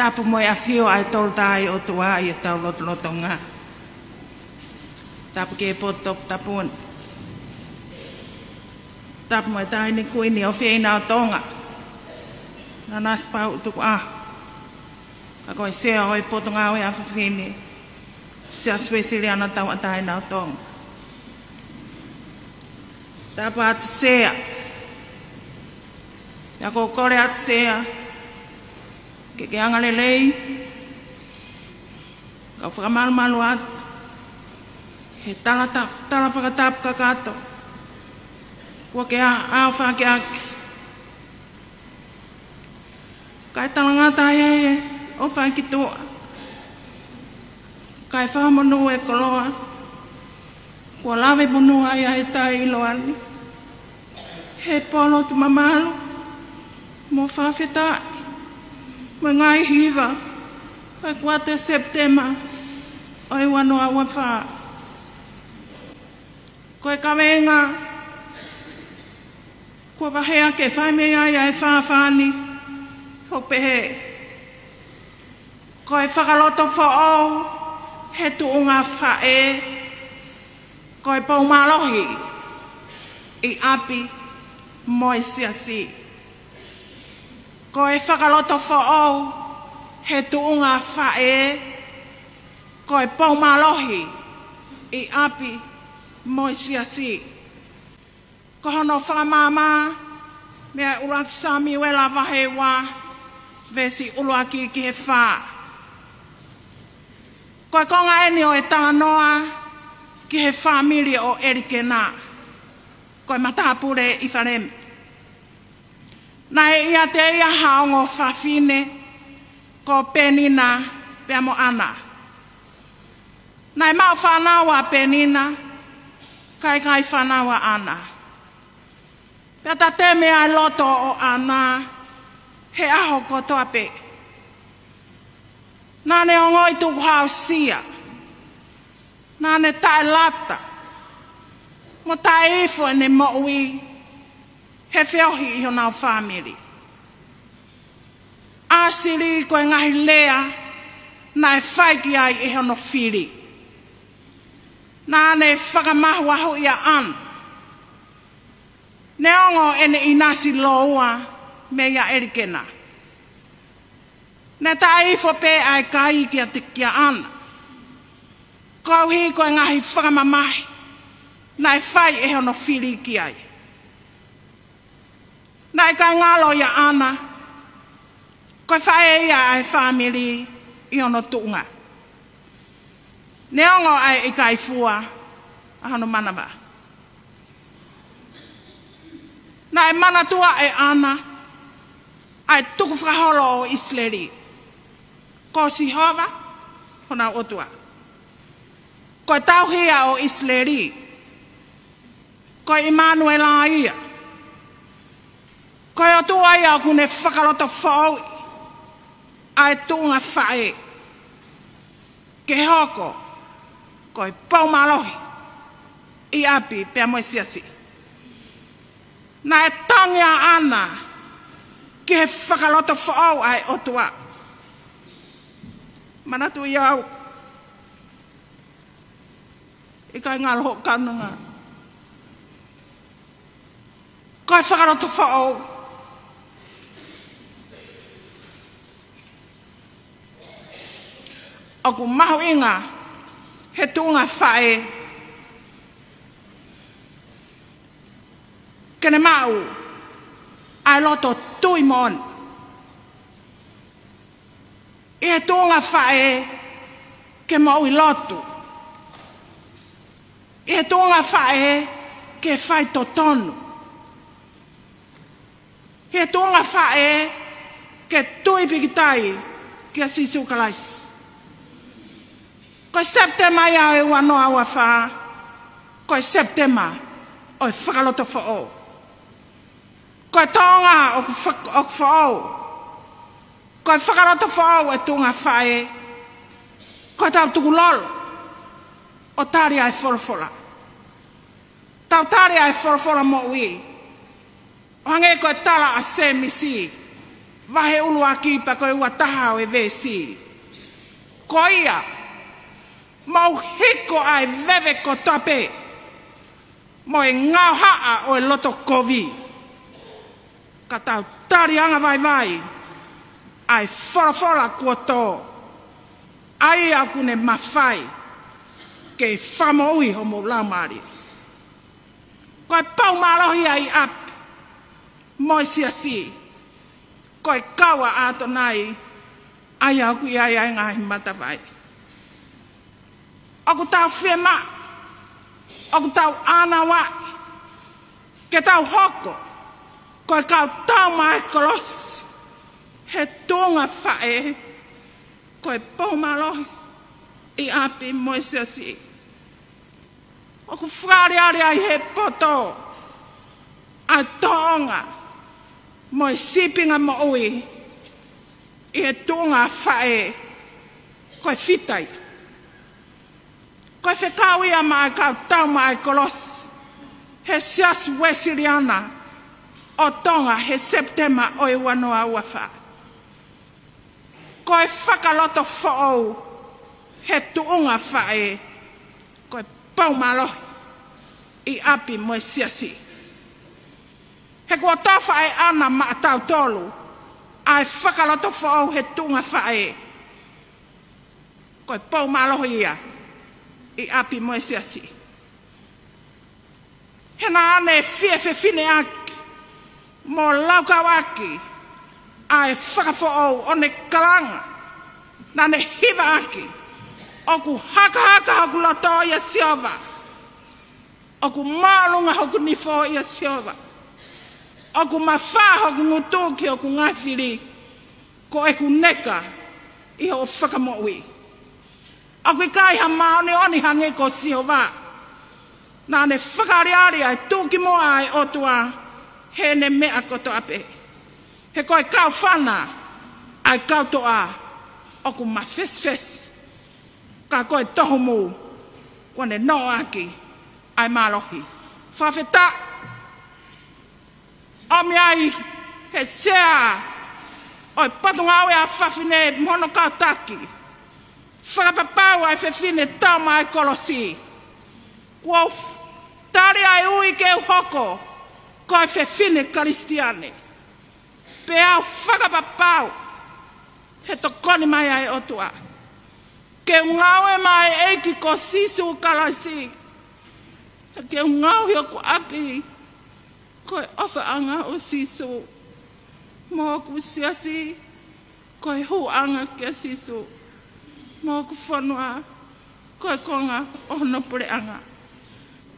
ʻApu mo e ʻafio ʻa e Tolu Tahaʻi ʻOtua ʻi hotau lotolotonga. Tapu ki he potu toputapu ni. Tapu mo e Taʻahine Kuini ʻofeina ʻo Tonga, Nanasipauʻu Tukuʻaho. Ka ko e Sea ʻo e Potungāue ʻa Fafine, Siasi Uēsiliana Tauʻatāina ʻo Tonga. Tapu atu Sea. Pea ʻoku ou kole atu Sea ke ke angalelei, kau fakamalumalu atu he tala ta-, tala fakatapu kakato kuo ke ʻa-, ʻaofaki ʻaki. Kae talangata ai ʻo fai ki tuʻa, kae fakamonū e koloa kuo lave monū ai ʻa e taʻeʻiloa ni. He pō lotu mamalu mo fakafetaʻi mo e ngaahi hiva ʻo e kuata Sepitema ʻo e ua noa ua fā. Ko e kaveinga kuo vaheʻi ke fai mei ai ʻa e fāfā ni, ʻoku pehē: Ko e fakalotofoʻou he tuʻunga faʻē, ko e pou mālohi ʻi ʻapi mo e siasi. Ko e fakalotofoʻou he tuʻunga faʻē, ko e pou mālohi ʻi ʻapi mo e siasi. Ko hono fakamaama mei he ʻuluaki Samiuela vahe ua, veesi ʻuluaki ki he fā. Ko e konga eni ʻo e talanoa ki he fāmili ʻo ʻElikena, ko e matāpule ʻIfalemi. Naʻe ʻiate ia ha ongo fafine, ko Penina pea mo ʻAna. Naʻe maʻu fānau ʻa Penina, kae ʻikai fānau ʻa ʻAna. Pea tateme ʻa e loto ʻo ʻAna he ʻaho kotoa pē. Naʻa ne ongoʻi tukuhāusia, naʻa ne taʻelata mo taʻeifo ʻene moʻui he feohi ʻi honau fāmili. ʻAsili ko e ngaahi lea naʻe fai ki ai ʻe hono fili. Naʻa ne fakamahuahuʻi ʻa ʻAna neongo ʻene ʻinasi lōua meia ʻElikena. Ne taʻeifo pē ʻa e kai kiate, kia ʻAna, koeʻuhi ko e ngaahi fakamamahi naʻe fai ʻe hono fili ki ai. Naʻe ʻikai ngalo ia ʻa ʻAna, ko e faʻē ia ʻa e fāmili ʻi hono tuʻunga, neongo ʻa e ʻikai fua ʻa hono manava. Naʻe manatua ʻe ʻAna ʻa e tukufakaholo ʻo ʻIsileli, ko Sihova honau ʻOtua. Ko e tauhi ia ʻo ʻIsileli, ko ʻImanuela ia. Ko e ʻOtua ia ʻoku ne fakalotofoʻou ʻa e tuʻunga faʻē ke hoko ko e pou mālohi ʻi ʻapi pea mo e siasi. Naʻe tangi ʻa ʻAna ki he fakalotofoʻou ʻa e ʻOtua. Manatuʻi au, ʻikai ngalo hoʻo kaunanga. Ko e fakalotofoʻou ʻoku mahuʻinga he tuʻunga faʻē, ke ne maʻu ʻa e loto tui moʻoni. ʻI he tuʻunga faʻē ke moʻui lotu. ʻI he tuʻunga faʻē ke fai totonu. ʻI he tuʻunga faʻē ke tui pikitai kia Sīsū Kalaisi. Ko e Sepitema ia ʻo e ua noa ua fā, ko e Sepitema ʻo e fakalotofoʻou. Ko e Tonga ʻoku fak-, ʻoku foʻou. Ko e fakalotofoʻou e tuʻunga faʻē, ko ʻetau tukulolo ʻo tali ʻa e folofola. Tau tali ʻa e folofola moʻui. ʻO hangē ko e tala ʻa Sēmisi, Vahe ʻuluaki pea ko e ua taha ʻo e veesi. Ko ia, mou hiko ʻa e veve kotoa pē, mo e ngaohaʻa ʻo e loto kovi, ka tau tali angavaivai ʻa e folofola kuo tō, ʻa ia ʻoku ne mafai ke fakamoʻui homou laumālie. Ko e pou mālohi ia ʻi ʻapi mo e siasi, ko e kau ʻa ʻAtonai, ʻa ia ʻoku ʻi ai ʻa e ngaahi matavai. ʻOku tau fiemaʻu, ʻoku tau ʻānaua ke tau hoko ko e kau taumaʻa e kolosi he tuʻunga faʻē, ko e pou mālohi ʻi ʻapi mo e siasi. ʻOku fakaʻaliʻali ai he poto ʻa e tōʻonga mo e sīpinga moʻui ʻi he tuʻunga faʻē, ko e fitai. Ko e fekau ia maʻa e kau taumaʻa e kolosi he Siasi Uēsiliana ʻo Tonga he Sepitema ʻo e ua noa ua fā. Ko e fakalotofoʻou he tuʻunga faʻē, ko e pou mālohi ʻi ʻapi mo e siasi. He kuo tofa ʻe ʻAna maʻatautolu ʻa e fakalotofoʻou he tuʻunga faʻē, ko e pou mālohi ia ʻi ʻapi mo e siasi. He naʻa ne fie fefineʻaki mo laukauʻaki ʻa e fakafoʻou, ʻo ne kalanga, naʻa ne hivaʻaki: ʻOku hakahaka hoku loto ʻia Sihova, ʻoku māʻolunga hoku nifo ʻia Sihova, ʻoku mafā hoku ngutu ki hoku ngaahi fili, ko ʻeku neka ʻi hoʻo fakamoʻui. ʻOku ʻikai ha māʻoniʻoni hangē ko Sihova. Naʻa ne fakaʻaliʻali ʻa e tuʻukimuʻa ʻa e ʻOtua heʻene meʻa kotoa pē. He ko e kaufana ʻa e kau toʻa ʻoku mafesifesi, ka ko e tohumū kuo ne noʻoʻaki ʻa e mālohi. Fakafetaʻi. ʻOmi ai he sea ʻo e Potungāue ʻa Fafine mo hono kau taki, fakapapau ʻa e fefine taumaʻa e kolosi, kuo u f-, tali ʻa e ui ke u hoko ko e fefine Kalisitiane. Pea u fakapapau he tokoni mai ʻa e ʻOtua, ke u ngāue maʻa e ʻEiki ko Sīsū Kalaisi, ke u ngaohi hoku ʻapi ko e ʻofaʻanga ʻo Sīsū, mo hoku siasi ko e hūʻanga kia Sīsū, mo hoku fonua ko e konga ʻo hono puleʻanga.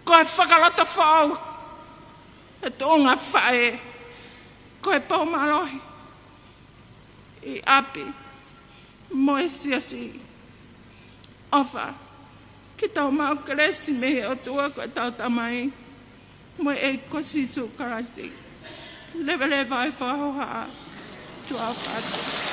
Ko e fakalotofoʻou he tuʻunga faʻē, ko e pou mālohi ʻi ʻapi mo e siasi. ʻOfa ke tau maʻu kelesi mei he ʻOtua ko ʻetau Tamai mo e ʻEiki ko Sīsū Kalaisi. Leveleva e fakahohaʻa. Tuʻa ʻofa atu.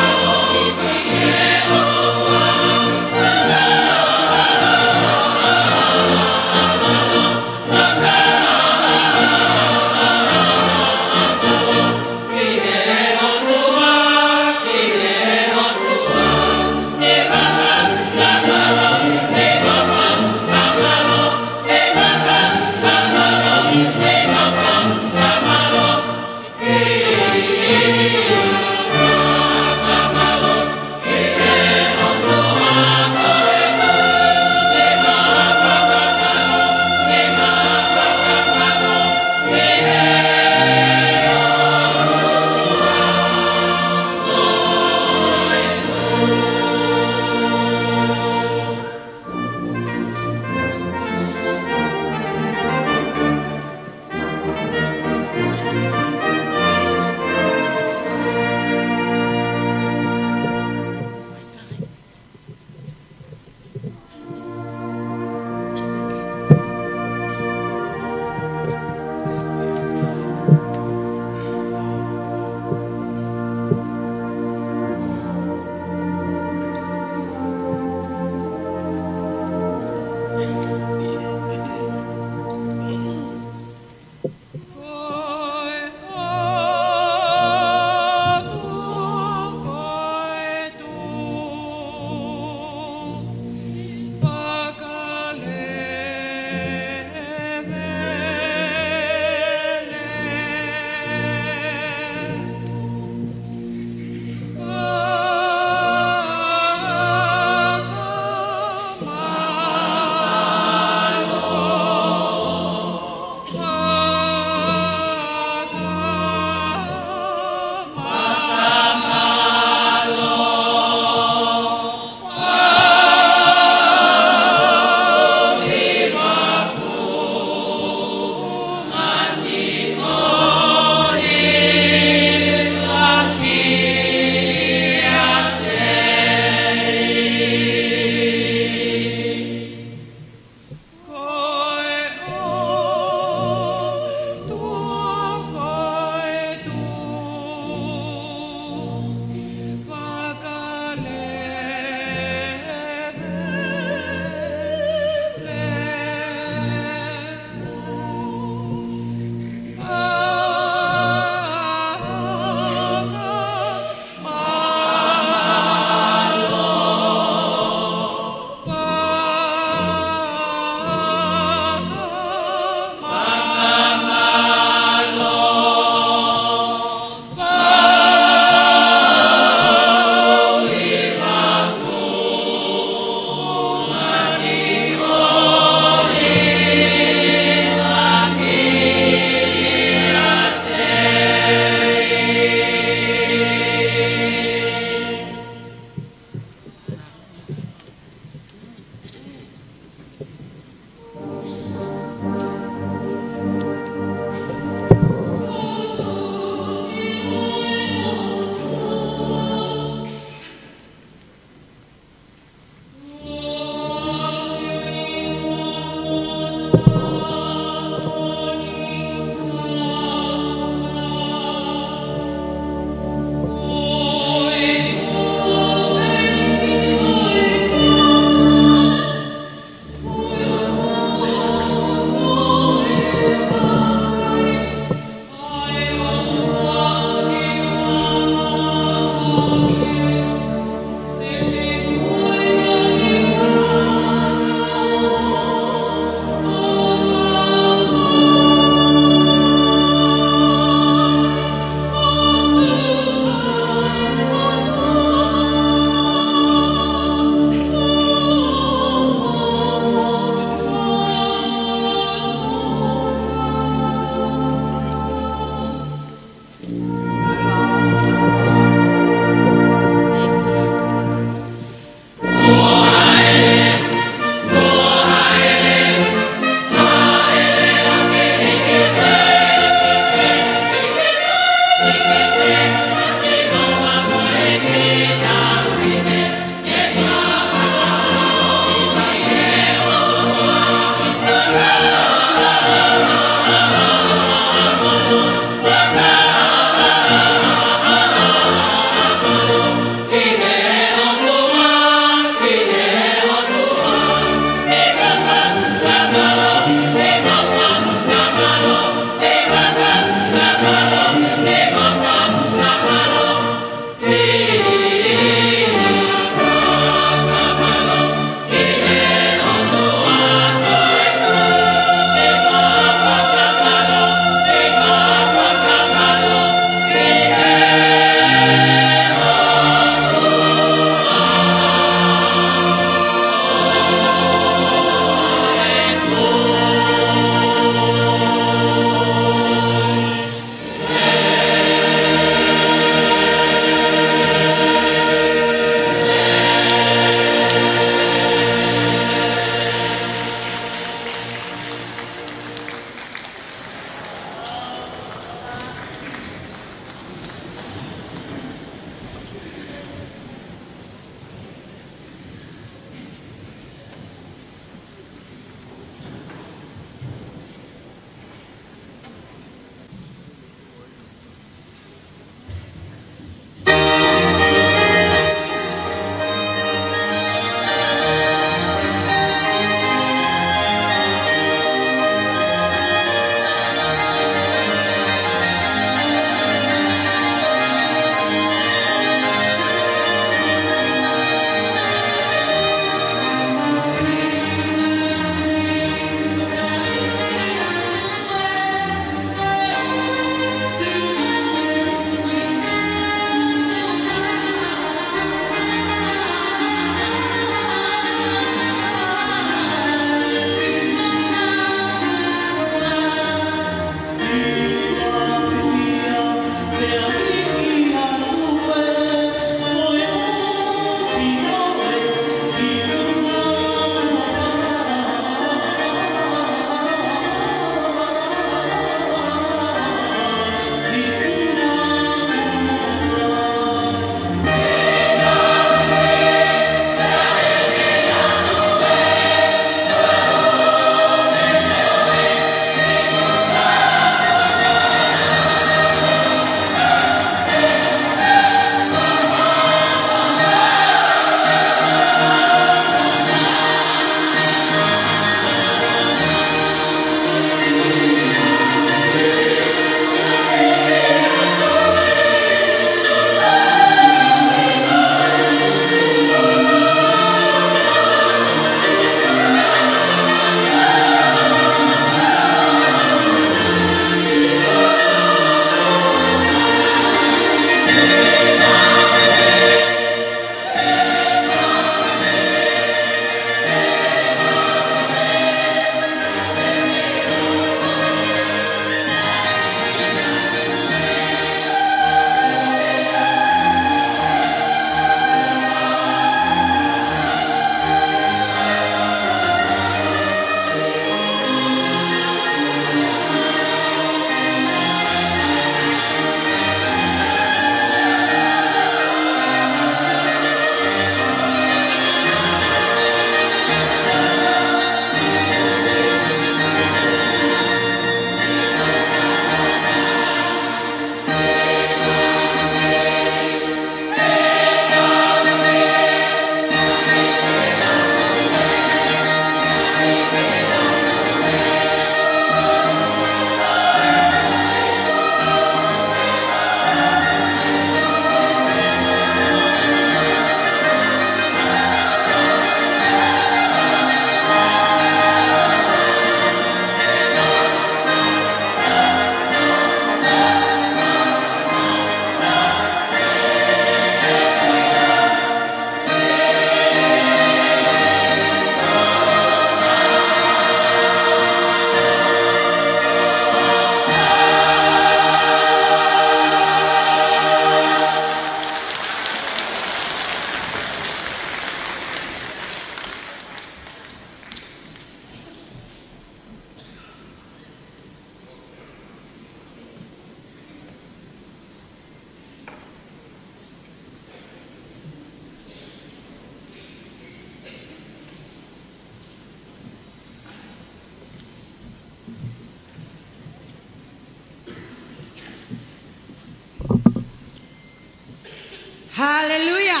Haleluia.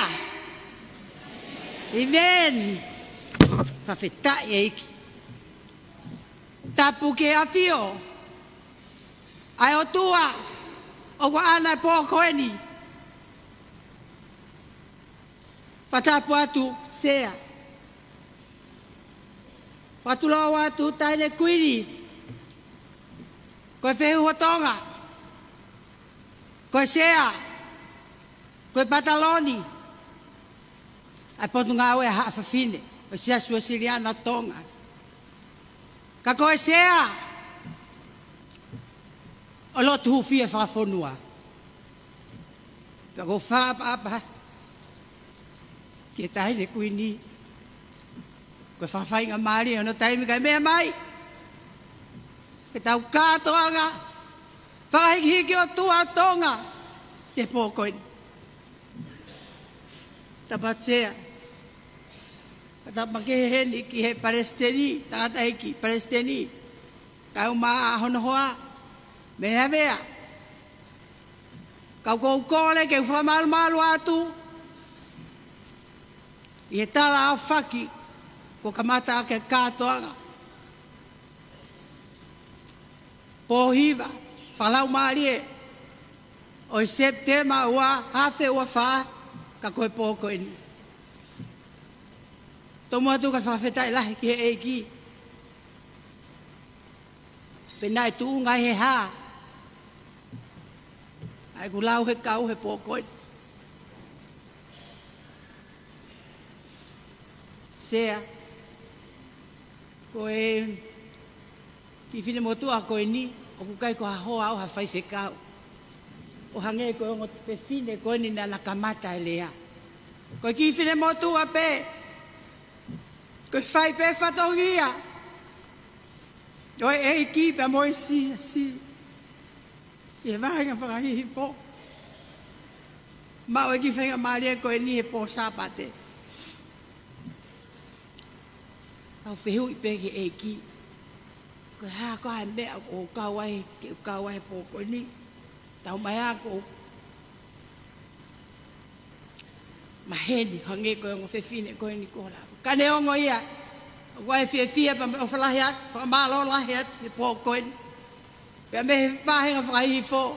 ʻĒmeni. Fakafetaʻi ʻEiki. Tapu ki he ʻafio ʻa e ʻOtua ʻoku ʻaʻana e pō ko eni. Fakatapu atu Sea. Fakatulou atu Taʻahine Kuini. Ko e fehuhu ʻo Tonga. Ko e Sea. Ko e pataloni ʻa e Potungāue ʻa Haʻa Fafine ʻo e Siasi Uēsiliana ʻo Tonga. Ka ko e Sea ʻo e lotu hūfia fakafonua. Pea ʻoku ou fakaʻapaʻapa ki he Taʻahine Kuini, ko e fakafaingamālie hono taimi kae meʻa mai ke tau kātoanga fakahikihiki ʻOtua ʻo Tonga he pō ko eni. Tapu atu Sea. Ka tau makehe heni ki he palesiteni, tangataʻeiki palesiteni, kae ʻumaʻā hono hoa, Mele Havea. Ka ʻoku ou kole ke u fakamalumalu atu ʻi he tala ʻaofaki kuo kamata ʻaki e kātoanga. Pō hiva fakalaumālie ʻo e Sepitema ua afe ua fā, ka ko e pō ko eni. Tomuʻa atu ka fakafetaʻi lahi ki he ʻEiki. Pea naʻe tuʻunga ʻi he hā ʻa ʻeku lau he kau he pō ko eni. Sea, ko e kiʻi finemotuʻa ko eni, ʻoku ʻikai ko ha hoa ʻo ha faifekau. ʻO hangē ko e ongo fefine ko eni naʻá na kamata e lea. Ko e kiʻi finemotuʻa pē, ko e fai pē fatongia ʻo e ʻEiki pea mo e siasi ʻi he vāhenga fakahihifo. Maʻu e kiʻi faingamālie ko eni he pō Sāpate. Au fehuʻi pē ki he ʻEiki, ko e hā koā e meʻa ʻoku ou kau ai, ke u kau ai he pō ko eni. Taumaiā ʻoku ou maheni hangē ko e ongo fefine ko eni kuo lava. Ka neongo ia, ʻoku ou fiefia pea mo e ʻofa lahi atu, fakamālō lahi atu he pō ko eni. Pea mei he vāhenga fakahihifo,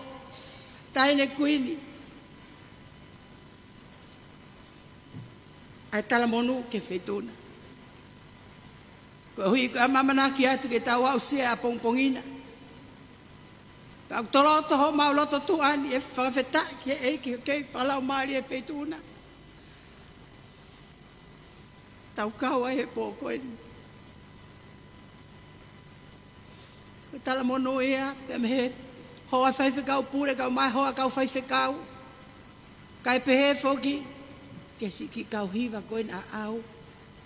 Taʻahine Kuini, ʻa e talamonū ki he Feituʻu na. Koeʻuhi ko e ʻamanaki atu ke tau aʻusia ʻapongipongi na. Pea ʻoku toloto homau loto tuʻa ni ʻi he fakafetaʻi ki he ʻEiki ʻoku kei fakalaumālie he Feituʻu na. Tau kau ai he pō ko eni. Ko e talamonū ia, pea mei he hoa faifekau pule, kae ʻumaʻā e hoa kau faifekau. Kae pehē foki ki he siʻi kiʻi kau hiva ko eni ʻaʻau,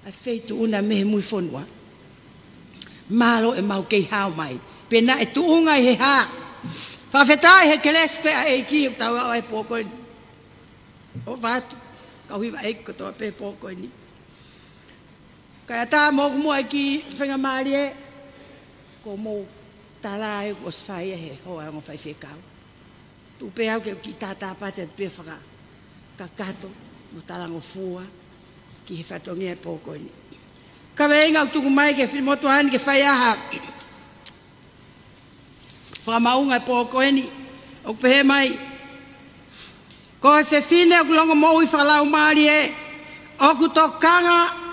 ʻa e Feituʻu na mei he Mui Fonua. Mālō ʻemau kei hao mai. Pea naʻe tuʻunga ʻi he hā. Fakafetaʻi he kelesi pē ʻa e ʻEiki ʻoku tau aʻu ai he pō ko eni. ʻOfa atu, kau hiva ʻeiki kotoa pē he pō ko eni. Kae ʻatā moʻoku muʻa e kiʻi faingamālie, ko hoʻomou tala ē kuo ʻosi fai ia he hoa ongo faifekau. Tuku pē au ke u kiʻi tātāpati atu pē fakakakato mo talangofua ki he fatongia he pō ko eni. Kaveinga ʻoku tuku mai ki he finemotuʻa ni ke fai ai ha fakamaʻunga he pō ko eni, ʻoku pehē mai: Ko e fefine ʻoku longomoʻui fakalaumālie ʻoku tokanga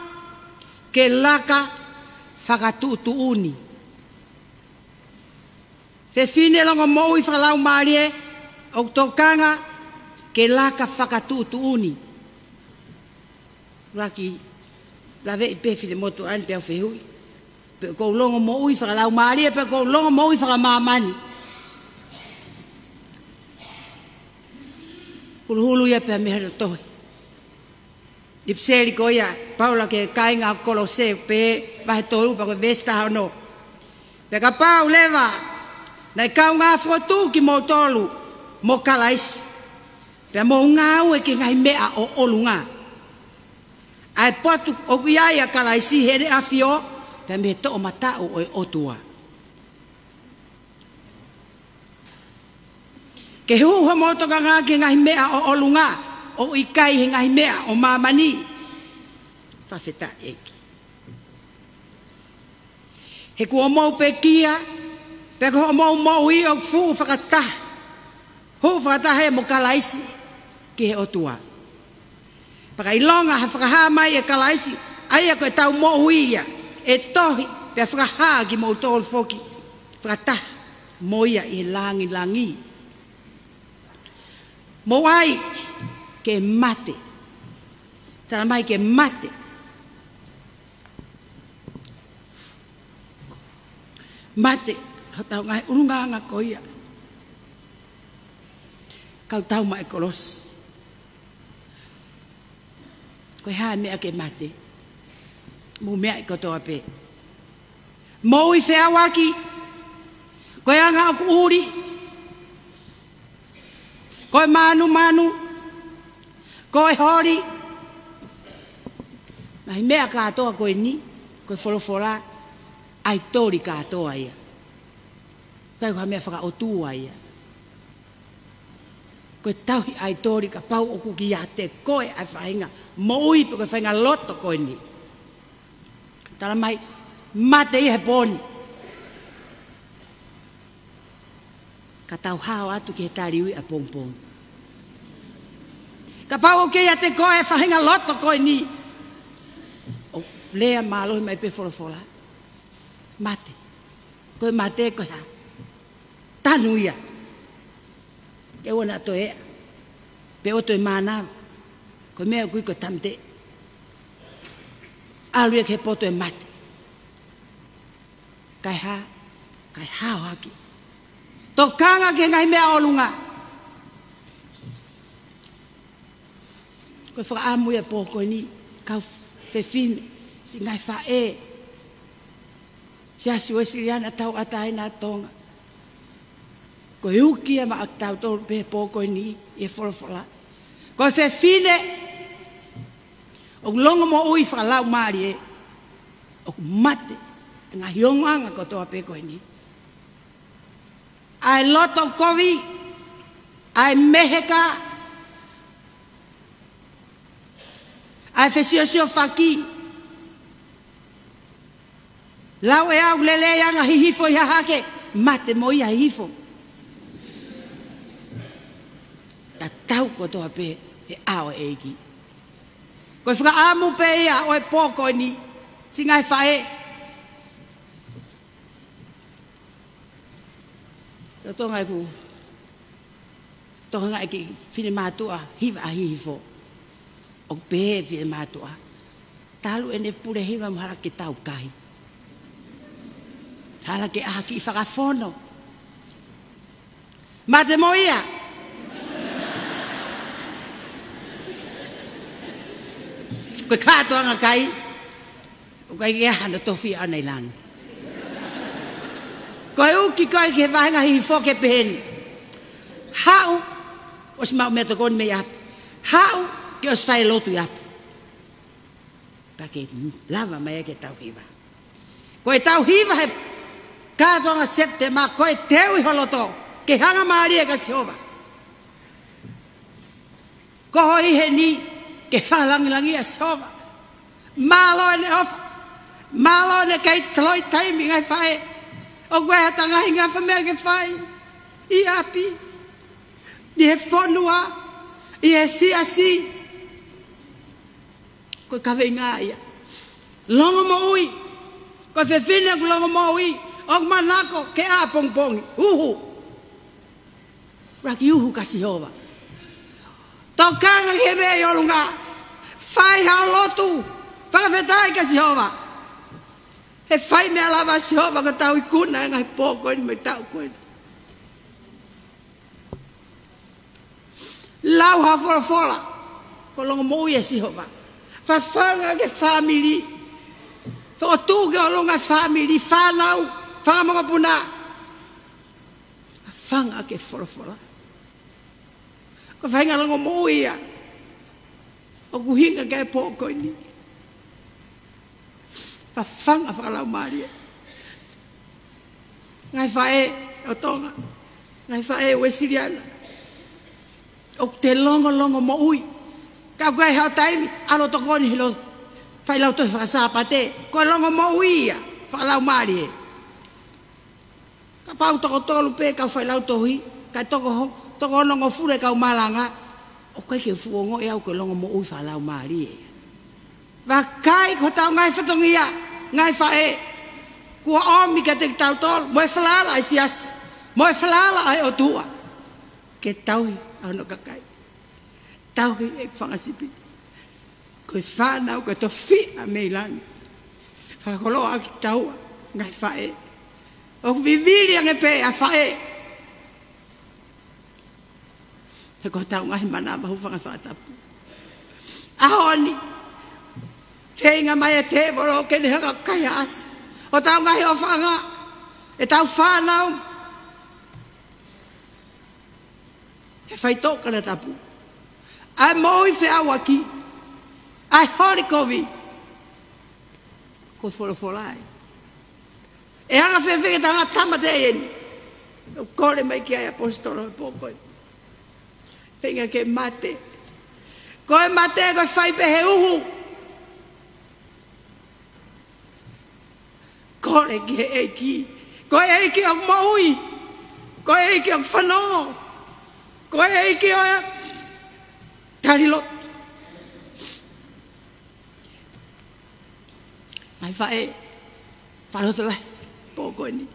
ke laka fakatuʻutuʻuni. Fefine longomoʻui fakalaumālie ʻoku tokanga ke laka fakatuʻutuʻuni. Laki laveʻi pē finemotuʻa ni pea u fehuʻi pe ʻoku ou longomoʻui fakalaumālie pe ʻoku ou longomoʻui fakamāmani. Huluhulu ia pea mei he tohi ʻipiseli ko ia ʻa Paula ki he kāinga ʻo Kolose, pea vahe tolu pea ko e veesi taha ono. Pea kapau leva naʻe kaungā fokotuʻu kimoutolu mo Kalaisi, pea mou ngāue ki he ngaahi meʻa ʻo ʻolunga, ʻa e potu ʻoku ʻi ai ʻa Kalaisi heʻene ʻAfio, pea mei he toʻomataʻu ʻo e ʻOtua. Ke huʻu homou tokanga ki he ngaahi meʻa ʻo ʻolunga, ʻoku ʻikai he ngaahi meʻa ʻo māmani. Fakafetaʻi ʻEiki. He kuo mou pekia, pea ko hoʻomou moʻui ʻoku fuʻu fakataha. Fuʻu fakataha ia mo Kalaisi ki he ʻOtua. Pea ka ʻilonga ha fakahā mai ʻe Kalaisi, ʻa ia ko ʻetau moʻui ia, ʻe tohi, pea fakahā kimoutolu foki, fakataha mo ia ʻi he langilangi. Mou ʻai ke mate. Tala mai ke mate. Mate, hotau ngaahi ʻulungaanga ko ia. Kau tau mai kolosi. Ko e hā e meʻa ke mate? Mou meaʻi kotoa pē. Moʻui feʻauaki. Ko e anga ʻoku ʻuli. Ko e mānumanu. Ko e holi. Ngaahi meʻa kātoa ko eni, ko e folofola, ʻaitoli kātoa ia. ʻIkai ko ha meʻa fakaʻotua ia. Ko e tauhi ʻaitoli kapau ʻoku ʻiate koe ʻa e faʻahinga moʻui pe ko e faʻahinga loto ko eni. Tala mai, mate ia he pō ni. Ka tau hao atu ki he tali ui ʻapongipongi. Kapau ʻoku ʻiate koe ʻa e faʻahinga loto ko eni. ʻOku lea mālohi mai pē folofola. Mate. Ko e mate ko e hā? Tanu ia. Ke ʻoua naʻa toe ʻea. Pe ʻoua toe mānava. Ko e meʻa ʻoku ui ko e tāmateʻi. ʻAlu ia ki he potu ʻo e mate. Kae hā, kae hao hake. Tokanga ki he ngaahi meʻa ʻolunga. Ko e fakaʻamu ia pō ko eni, kau fefine, siʻi ngaahi faʻē, Siasi Uēsiliana Tauʻatāina ʻa Tonga. Ko e uki ia maʻa kitautolu pē pō ko eni ʻi he folofola. Ko e fefine, ʻoku longomoʻui fakalaumālie, ʻoku mate, ngaahi ongoʻanga kotoa pē ko eni. ʻA e loto kovi, ʻa e meheka, ʻa e fesiosiofaki. Lau ʻe au lelei anga Hihifo ʻi Hahake, mate mo ia Hihifo. Tatau kotoa pē he ʻao ʻo e ʻEiki. Ko e fakaʻamu pē ia ʻo e pō ko eni, siʻi ngaahi faʻē. Lolotonga ʻeku tokangaʻi e kiʻi finemātuʻa hiva ʻa Hihifo. ʻOku pehē ʻe he finemātuʻa, talu ʻene pule hiva mo hala ke taukahi. Hala ke ʻai ha kiʻi fakafono. Mate mo ia. Ko e kātoanga kai. ʻOku ʻikai ke ʻi ai hano tofiʻa ʻana ʻi langi. Ko e uki ko ē ki he vahenga Hihifo ke pehē ni. Haʻu, ʻosi maʻu meʻatokoni mei ʻapi. Haʻu, ke ʻosi fai e lotu ʻi ʻapi. Pea ke lava mai ai ke tau hiva. Ko e tau hiva he kātoanga Sepitema, ko e teu ʻi ho loto, ke hangamālie kia Sihova. Ko hoʻo ʻi heni ke fakalangilangiʻi ʻa Sihova. Mālō ʻene ʻofa. Mālō ʻene kei toloi taimi ngaahi faʻē. ʻOku ʻi ai haʻata ngaahi ngafa meʻa ke fai. ʻI ʻapi. ʻI he fonua. ʻI he siasi. Ko e kaveinga ia. Longomoʻui. Ko e fefine ʻoku longomoʻui. ʻOku manako ke ʻā ʻapongipongi. Uhu. Laki uhu kia Sihova. Tokanga ki he meʻa ʻi ʻolunga. Fai haʻo lotu. Fakafetaʻi kia Sihova. He fai meʻa lava ʻa Sihova ka tau ikuna e ngaahi pō ko eni mo e taʻu ko eni. Lau ha folofola. Ko e longomoʻui ʻa Sihova. Fafanga ki he fāmili. Fokotuʻu ki ʻolunga e fāmili. Fānau. Fanga mokopuna. Fafanga ki he folofola. Ko e faʻahinga longomoʻui ia ʻoku ʻuhinga ki ai e pō ko eni. Fafanga fakalaumālie. Ngaahi faʻē ʻo Tonga. Ngaahi faʻē Uēsiliana. ʻOku te longolongo moʻui. ʻOku ʻi ai haʻo taimi, ʻalu ʻo tokoni he lotu, fai lautohi fakasāpate, ko e longomoʻui ia fakalaumālie. Kapau toko tolu pē kau fai lautohi, kae toko ho-, toko onongofulu e kau malanga, ʻoku ʻikai ke fuʻu ongoʻi au ko e longomoʻui fakalaumālie. Vakai ko hotau ngaahi fatongia, ngaahi faʻē, kuo ʻomi kiate kitautolu, mo e falala ʻa e siasi, mo e falala ʻa e ʻOtua, ke tauhi ʻa hono kakai. Tauhi e fanga sipi. Ko e fānau, ko e tofiʻa mei langi. Fakakoloa ʻaki kitaua, ngaahi faʻē. ʻOku vivili ange pē ʻa e faʻē. He ko hotau ngaahi manava, hūfanga he fakatapu. ʻAho ni, feinga mai e tēvolo ke ne hanga ʻo kaihaʻasi hotau ngaahi ʻofaʻanga, ʻetau fānau, he faitoʻo kanatapu. ʻA e moʻui feʻauaki, ʻa e holi kovi. Ko e folofola ē. ʻE anga fēfē ke tangata tāmateʻi eni? ʻOku kole mai ki ai ʻaposetolo he pō ko ē. Feinga ke mate. Ko e mate ko e fai pē he uhu. Kole ki he ʻEiki. Ko e ʻEiki ʻoku moʻui. Ko e ʻEiki ʻoku fanongo. Ko e ʻEiki ʻoku tali lotu. Ngaahi faʻē, fakalotolahi, pō ko eni.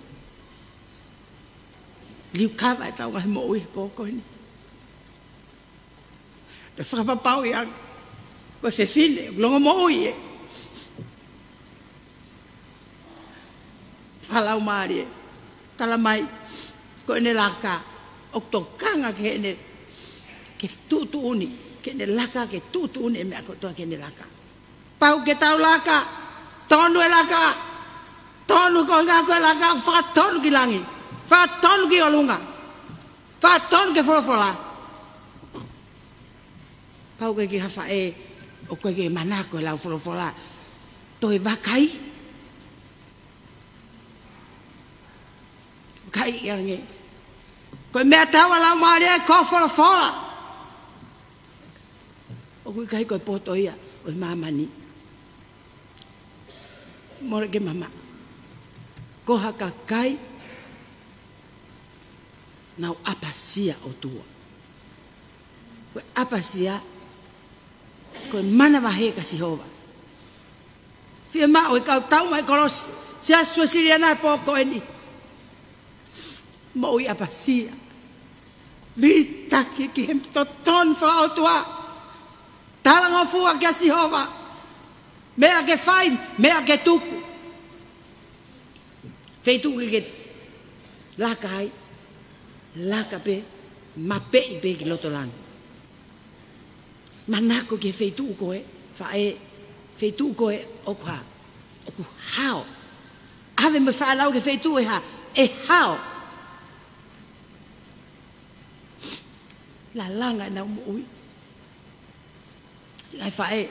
Liukava ʻetau ngaahi moʻui he pō ko eni. Te u fakapapauʻi ange, ko e fefine, longomoʻui ē. Fakalaumālie, tala mai, ko ʻene laka, ʻoku tokanga ki heʻene, ke tuʻutuʻuni, ke ne laka, ke tuʻutuʻuni e meʻa kotoa ki heʻene laka. Pau ke tau laka, tonu e laka, tonu ko e ngaahi ko e laka, fakatonu ki langi, fakatonu ki ʻolunga, fakatonu ki he folofola. Pau ke ke hafa ē, ʻoku ʻikai ke manako e lau folofola. Toe vakai. Vakai ange. Ko e meʻa taua Laumālie ko e folofola. ʻOku ʻikai ko e poto ia ʻo e māmani. Mole ke mamaʻo. Ko ha kakai naʻa nau ʻapasia ʻOtua. Ko e ʻapasia, ko e manavahē kia Sihova. Fiemaʻu e kau tau mai kolosi, Siasi Uēsiliana pō ko eni. Moʻui ʻapasia. Vilitaki ki he totonu fakaʻotua. Talangofua kia Sihova. Meʻa ke fai, meʻa ke tuku. Feituʻu ke ke laka ai, laka pē, mapeʻi pē ki loto langi. Manako ki he feituʻu ko ē, faʻē, feituʻu ko ē ʻoku hā, ʻoku hao. ʻAve mo e fānau ki he feituʻu ʻe hā, ʻe hao. Lalanga ʻenau moʻui. Siʻi ngaahi faʻē.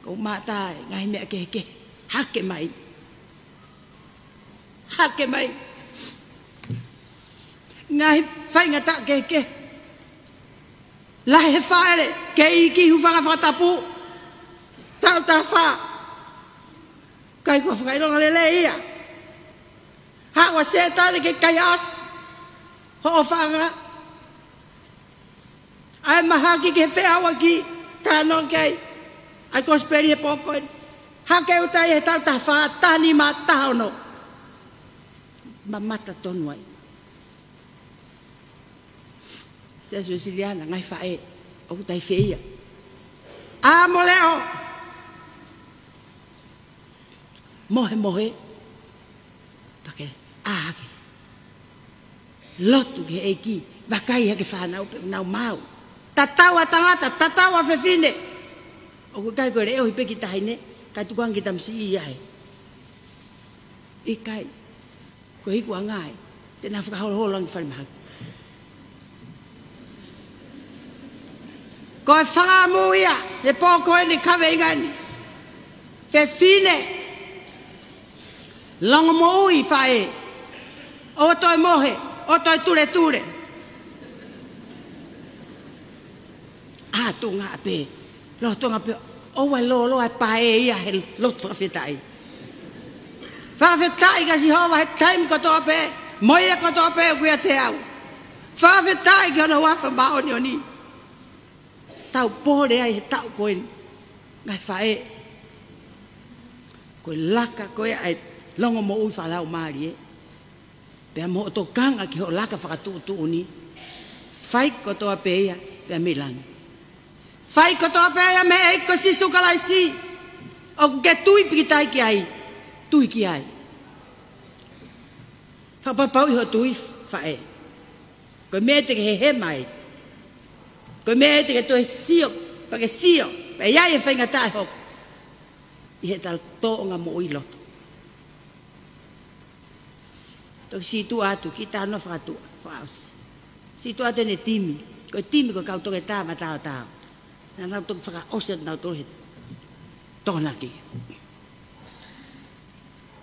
Ko mātā e ngaahi meʻa kehekehe. Hake mai. Hake mai. Ngaahi faingataʻa kehekehe. Lahi he fāʻele, ke iiki, hūfanga he fakatapu. Taʻu taha fā. ʻIkai ko ha fakaʻilonga lelei ia. Haʻu ʻa Sētane ke kaihaʻasi hoʻo ʻofaʻanga. ʻA e mahaki ki he feʻauaki, talanoa ki ai ʻa e kosipeli he pō ko eni. Hake ʻuta ia he taʻu taha fā, taha nima, taha ono. Mamata tonu ai. Siasi Uēsiliana, ngaahi faʻē, ʻoku taʻefeʻia. ʻĀ mo leʻo. Mohemohe. Pea ke ʻā hake. Lotu ki he ʻEiki, vakai hake fānau pe ʻoku nau maau. Tatau ʻa tangata, tatau ʻa fefine. ʻOku ʻikai ko e leʻohi pē ki taʻahine, kae tuku ange ki tamasiʻi ia he. ʻIkai. Ko e ikuʻanga ē, te nau fakaholoholo ange ki falemahaki. Ko e fanga mui ia, he pō ko eni kaveinga ni. Fefine, longomoʻui faʻē, ʻo toe mohe, ʻo toe tuletule. ʻAtunga pē, lolotonga pē, ʻoua ʻe lōloa e pae ia he lotu fakafetaʻi. Fakafetaʻi kia Sihova he taimi kotoa pē, mo ia kotoa pē ʻoku ʻiate au. Fakafetaʻi ki hono huafa māʻoniʻoni. Tau pole ai he taʻu ko eni, ngaahi faʻē. Ko e laka ko ē ʻa e longomoʻui fakalaumālie. Pea mo hoʻo tokanga ki hoʻo laka fakatuʻutuʻuni. Fai kotoa pē ia, pea mei langi. Fai kotoa pē ia mei he ʻEiki ko Sīsū Kalaisi. ʻOku ke tui pīkitai ki ai. Tui ki ai. Fakapapauʻi hoʻo tui, faʻē. Ko e meʻa te ke hehema ai. Ko e meʻa te ke toe sio, pea ke sio, pea ʻi ai e faingataʻa ʻe hoko. ʻI heʻeta tōʻonga moʻui loto. Toki sītuʻa atu, kiʻi talanoa fakatuʻa, fakaʻosi. Sītuʻa atu ʻene timi, ko e timi ko e kau toketā mataotao. Naʻa nau toki fakaʻosi atu nautolu he Tokonaki.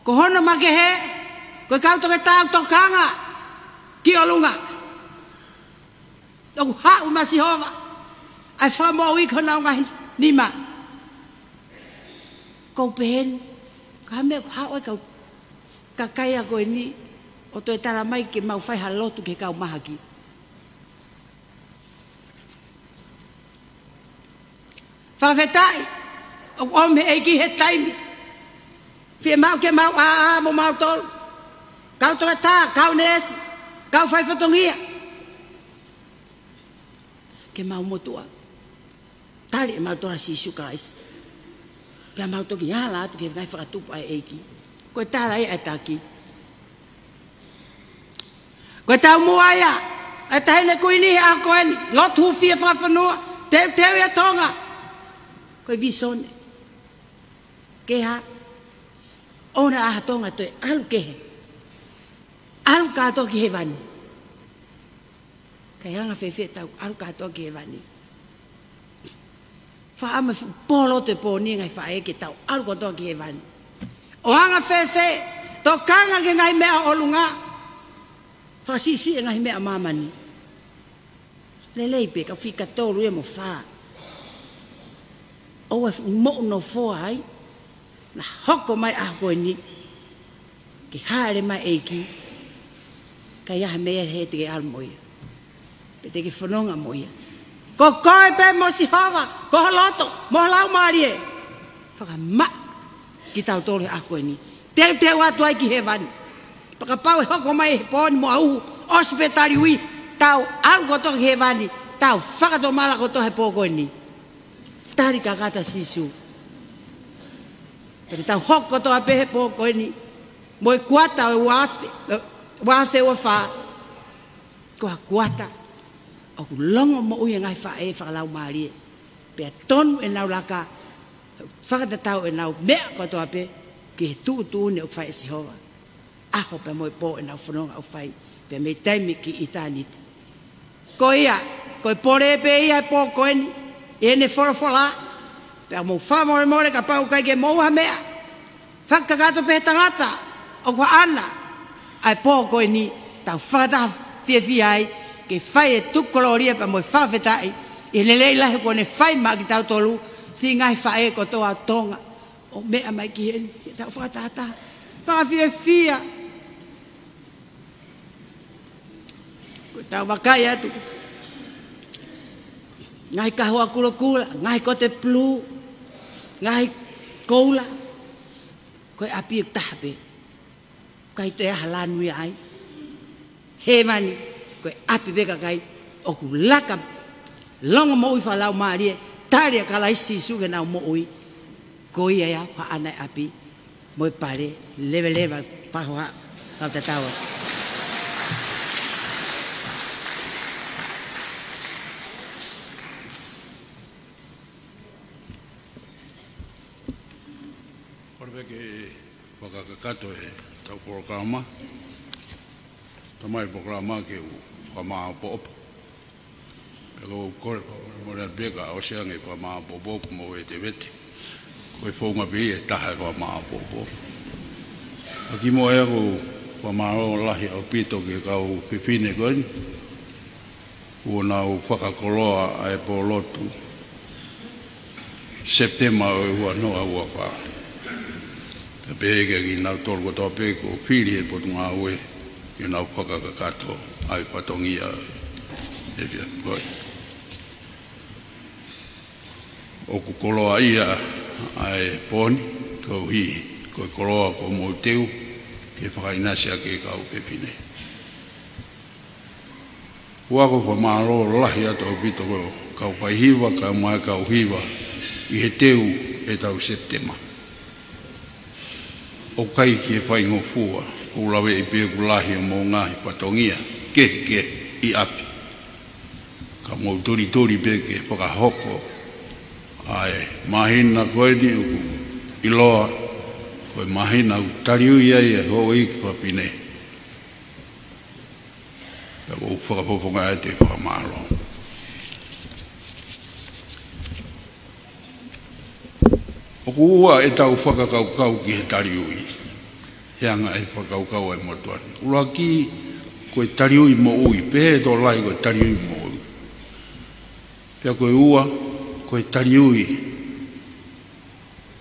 Ko hono makehe, ko e kau toketā ʻoku tokanga ki ʻolunga. ʻOku haʻu mai Sihova, ʻa e fakamoʻui ki honau ngaahi nima. Ko u pehē ni, ko e hā e meʻa ʻoku haʻu ai kau kakai ko eni, ʻo toe tala mai ke mau fai ha lotu ki he kau mahaki. Fakafetaʻi, ʻoku ʻomi he ʻEiki he taimi. Fiemaʻu ke mau ʻāʻā mo mautolu. Kau toketā, kau neesi, kau faifatongia. Ke mau motuʻa. Tali ʻe mautolu ʻa Sīsū Kalaisi. Pea mau toki ala atu ki he ngaahi fakatupu ʻa e ʻEiki. Ko e tala ia ʻa e taki. Ko e taumuʻa ia, ʻa e taʻahine kuini he ʻaho ko eni, lotu hūfia fakafonua, teuteu ʻa Tonga. Ko e visone. Ke hā, ʻoua naʻa ʻalu ʻa Tonga toe ʻalu kehe. ʻAlu kātoa ki hēvani. Kae anga fēfē ʻetau ʻalu kātoa ki hēvani. Fakaʻamu e fuʻu pō lotu he pō ni ngaahi faʻē ke tau ʻalu kotoa ki hēvani. ʻO anga fēfē, tokanga ki he ngaahi meʻa ʻo ʻolunga. Fakasiʻisiʻi e ngaahi meʻa ʻo māmani. Lelei pē, ka fika tolu ia mo fā. ʻOua ʻe fuʻu moʻunofoa ai. Naʻa hoko mai ʻaho ko eni. Ke hāʻele mai ʻEiki. Ka ʻi ai ha meʻa he te ke ʻalu mo ia. Pe te ke fononga mo ia. Ko koe pē mo Sihova, ko ho loto, mo ho laumālie. Fakamaʻa kitautolu he ʻaho ko eni. Teuteu atu ai ki hēvani. Pea kapau ʻe hoko mai he pō ni mo ha ʻū ʻosipetali ui, tau ʻalu kotoa ki hēvani, tau fakatomala kotoa he pō ko eni. Tali kakato ʻa Sīsū. Pea te tau hoko kotoa pē he pō ko eni. Mo e kuata ʻo e ua afe, ua afe ua fā. Ko ha kuata ʻoku longomoʻui e ngaahi faʻē fakalaumālie. Pea tonu ʻenau laka, fakatatau ʻenau meʻa kotoa pē ki he tuʻutuʻuni ʻoku fai ʻe Sihova. ʻAho pea mo e pō ʻenau fononga ʻoku fai, pea mei taimi ki ʻitāniti. Ko ia, ko e pole pē ia he pō ko eni, ʻi heʻene folofola, pea mou fakamolemole kapau ʻoku ʻikai ke mou ʻai ha meʻa. Fakakakato pē he tangata, ʻoku ʻaʻana, ʻa e pō ko eni, tau fakataha fiefia ai, ke fai e tuku kolōlia pea mo e fakafetaʻi, ʻi he lelei lahi kuo ne fai maʻa kitautolu, siʻi ngaahi faʻē kotoa ʻo Tonga, ʻo meʻa mai ki heni, ke tau fakatahataha, fakafiefia. Ko ʻetau vakai atu. Ngaahi kahoa kulokula, ngaahi kote pulū, ngaahi koula. Ko e ʻapi ʻe taha pē. ʻIkai toe ʻi ai ha lanu ia ai. Hēvani, ko e ʻapi pē kakai ʻoku laka longomoʻui fakalaumālie, tali ʻa Kalaisi Sīsū ke nau moʻui. Ko ia ia, haʻana e ʻapi, mo e pale, leveleva, fahoa, kau tatau. Kole pē ke fakakakato ʻetau polokalama. Tamai polokalama ke u fakamāʻopoʻopo. Pea ko u kole fakamolemole pē ka ʻosi ange fakamāʻopoʻopo mo vetevete. Ko e founga pē ia ʻe taha e fakamāʻopoʻopo. ʻA ki mo e aku fakamālō lahi ʻaupito ki he kau fefine ko eni. Kuo nau fakakoloa ʻa e pōlotu Sepitema ʻo e ua noa ua fā. Pea pehē kiate kinautolu kotoa pē kuo fili ʻe he Potungāue ke nau fakakakato ʻa e fatongia ʻo e efiafi ko eni. ʻOku koloaʻia ʻa e pō ni koeʻuhi ko e koloa kuo mou teu ke fakaʻinasi ʻaki e kau fefine. ʻOku ou fakamālō lahi atu ʻaupito ki he kau faihiva, kae ʻumaʻā e kau hiva ʻi he teu ʻetau Sepitema. ʻOku ʻikai ke faingofua, ʻoku ou laveʻi pē ʻoku lahi hoʻomou ngaahi fatongia kehekehe ʻi ʻapi. Ka mou tulituli pē ke fakahoko ʻa e māhina ko eni ʻoku ʻiloa ko e māhina ʻoku taliui ai e houʻeiki fafine. Pea ʻoku ou fakafofonga atu e fakamālō. ʻOku ua ʻetau fakakaukau ki he taliui. He anga e fakakaukau ʻa e motuʻa ni. ʻUluaki, ko e taliui moʻui, pehē ʻe he tokolahi ko e taliui moʻui. Pea ko e ua, ko e taliui,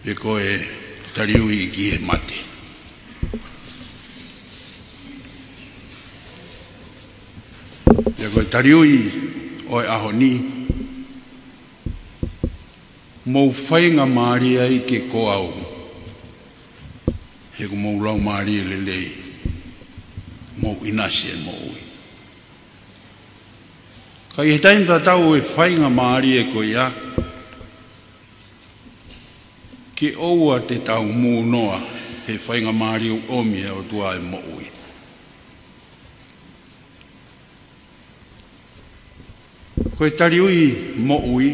pe ko e taliui ki he mate. Pea ko e taliui ʻo e ʻaho ni, mou faingamālie ai ke ko au, he ʻoku mou laumālie lelei, mou ʻinasi e moʻui. Ka ʻi he taimi tatau e faingamālie ko ia, ke ʻoua te tau mūnoa he faingamālie ʻoku ʻomi ʻe he ʻOtua e moʻui. Ko e taliui moʻui,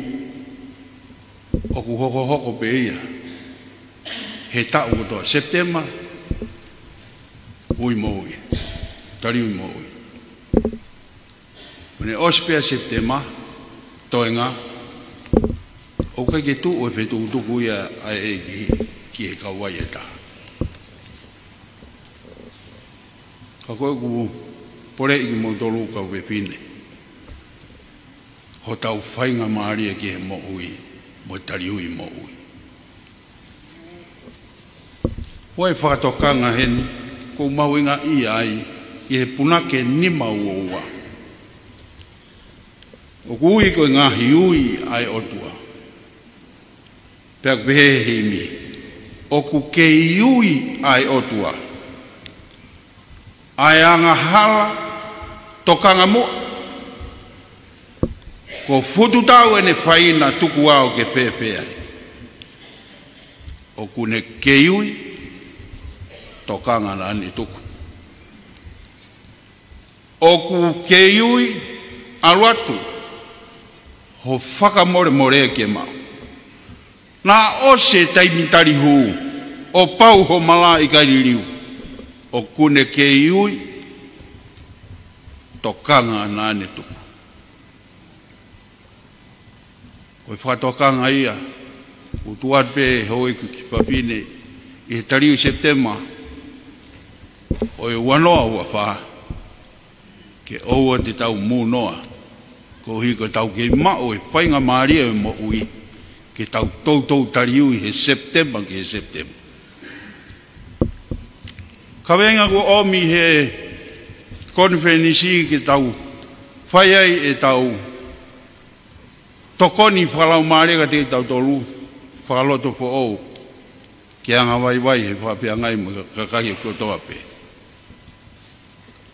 ʻoku hokohoko pē ia he taʻu kotoa. Sepitema, ui moʻui, taliui moʻui. Pea ne ʻosi pē ʻa Sepitema, toenga, ʻoku ʻikai ke tuʻu e fetukutuku ia ʻa e ʻEiki ki he kauvai ʻe taha. Ka ko ʻeku poleʻi kimoutolu kau fefine, hotau faingamālie ki he moʻui, mo e taliui moʻui. ʻOku ʻi ai e fakatokanga heni, ʻoku ou mahuʻingaʻia ai, ʻi he Punake nima ua ua. ʻOku ui ko e ngaahi ui ʻa e ʻOtua. Pea ʻoku pehē he himi, ʻoku kei ui ʻa e ʻOtua ʻa e angahala, tokanga muʻa, ko e fuʻu tau ʻene faina tuku au ke fēfē ai. ʻOku ne kei ui, tokanga naʻa ne tuku. ʻOku kei ui, ʻalu atu, hoʻo fakamolemole ke maʻu. Naʻa ʻosi e taimi tali hū, ʻo pau hoʻo malaʻe ʻikai liliu. ʻOku ne kei ui, tokanga naʻa ne tuku. Ko e fakatokanga ia, ʻoku tuʻu atu pē houʻeiki fafine ʻi he taliui Sepitema ʻo e ua noa ua fā, ke ʻoua te tau mūnoa, koeʻuhi ko ʻetau kei maʻu e faingamālie ʻo e moʻui, ke tau toutou taliui he Sepitema ki he Sepitema. Kaveinga kuo ʻomi he konifelenisi ke tau fai ai ʻetau tokoni fakalaumālie kiate kitautolu, fakaloto foʻou, ke angavaivai he fakafeangai mo e kakai kotoa pē.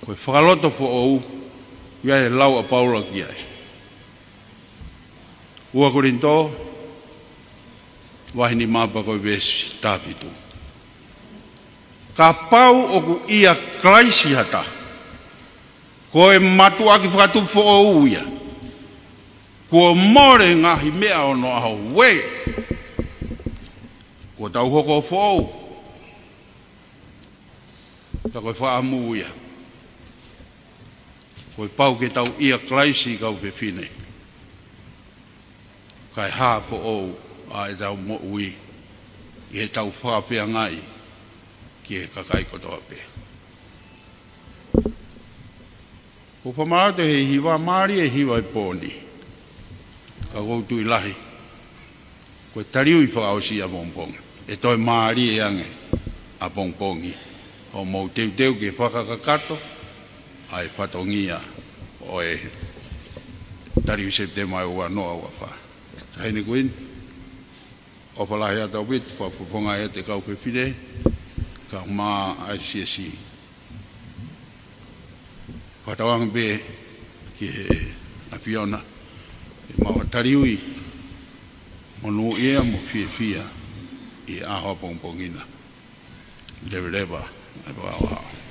Ko e fakaloto foʻou, ʻoku ʻi ai e lau ʻa Paula ki ai. Ua Kolinitō, vahe nima pea ko e veesi taha fitu. Kapau ʻoku ʻia Kalaisi ha taha, ko e mātuʻaki fakatupu foʻou ia. Kuo mole ngaahi meʻa onoʻaho, ue. Kuo tau hoko foʻou. Pea ko e fakaʻamu ia. Kuo pau ke tau ʻia Kalaisi kau fefine. Kae hā foʻou ʻa ʻetau moʻui ʻi heʻetau fakafeangai ki he kakai kotoa pē. ʻOku ou fakamālō atu he hiva mālie e hiva he pō ni. Ka ʻoku ou tui lahi ko e taliui fakaʻosi ʻapongipongi ʻe toe mālie ange ʻapongipongi, ʻo mou teuteu ke fakakakato ʻa e fatongia ʻo e taliui Sepitema ʻe ua noa ua fā. Taʻahine Kuini, ʻofa lahi atu ʻaupito, fakafofongaʻi atu e kau fefine, kae ʻumaʻā ʻa e siasi. Fakatauange pē ki he ʻAfiona ʻe maʻu ha taliui monūʻia mo fiefia ʻi he ʻaho ʻapongipongi na. Leveleva ʻa e vavao.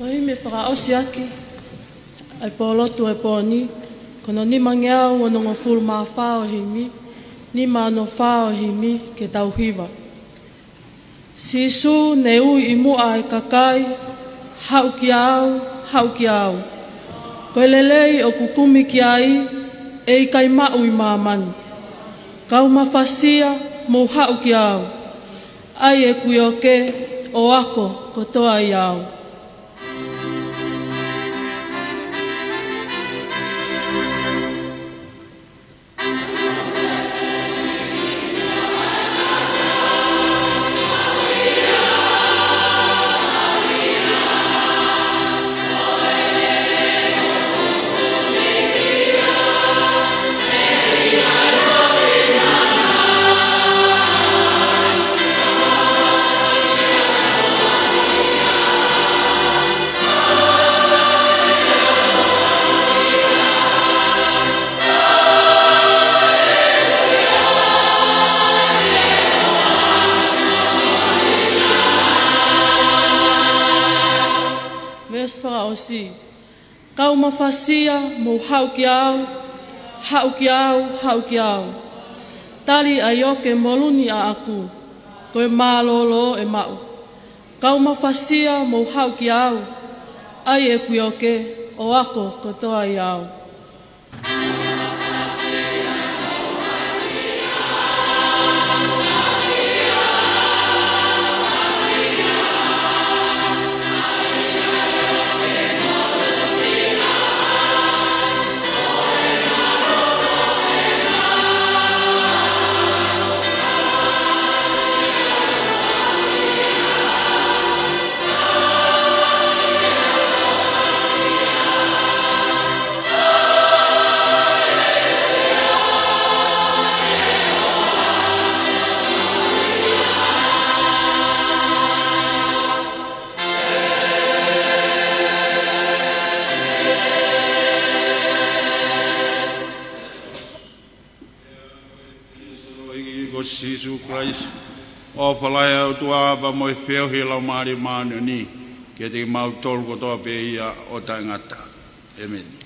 Ko e himi fakaʻosi ʻaki ʻa e pōlotu ʻo e pō ni, ko hono nimangeau onongofulu mā fā ʻo e himi, nima ono fā ʻo e himi ke tau hiva. Sīsū naʻe ui ʻi muʻa ʻa e kakai, haʻu kiate au, haʻu kiate au. Ko e lelei ʻoku kumi ki ai, ʻe ʻikai maʻu ʻi māmani. Kau mafasia, mou haʻu kiate au. ʻAi ʻeku ioke, ʻo ako kotoa ʻiate au. Veesi fakaʻosi. Kau mafasia, mou haʻu kiate au, haʻu kiate au, haʻu kiate au. Tali ʻa e ioke moluni ʻaʻaku, ko e mālōlō ʻe maʻu. Kau mafasia, mou haʻu kiate au, ʻai ʻeku ioke, ʻo ako kotoa ʻiate au. Sīsū Kalaisi, ʻofa lahi ʻa e ʻOtua, pea mo e feohi ʻa e Laumālie Māʻoniʻoni, ke te mau tolu kotoa pē ia ʻo taʻengata. ʻĒmeni.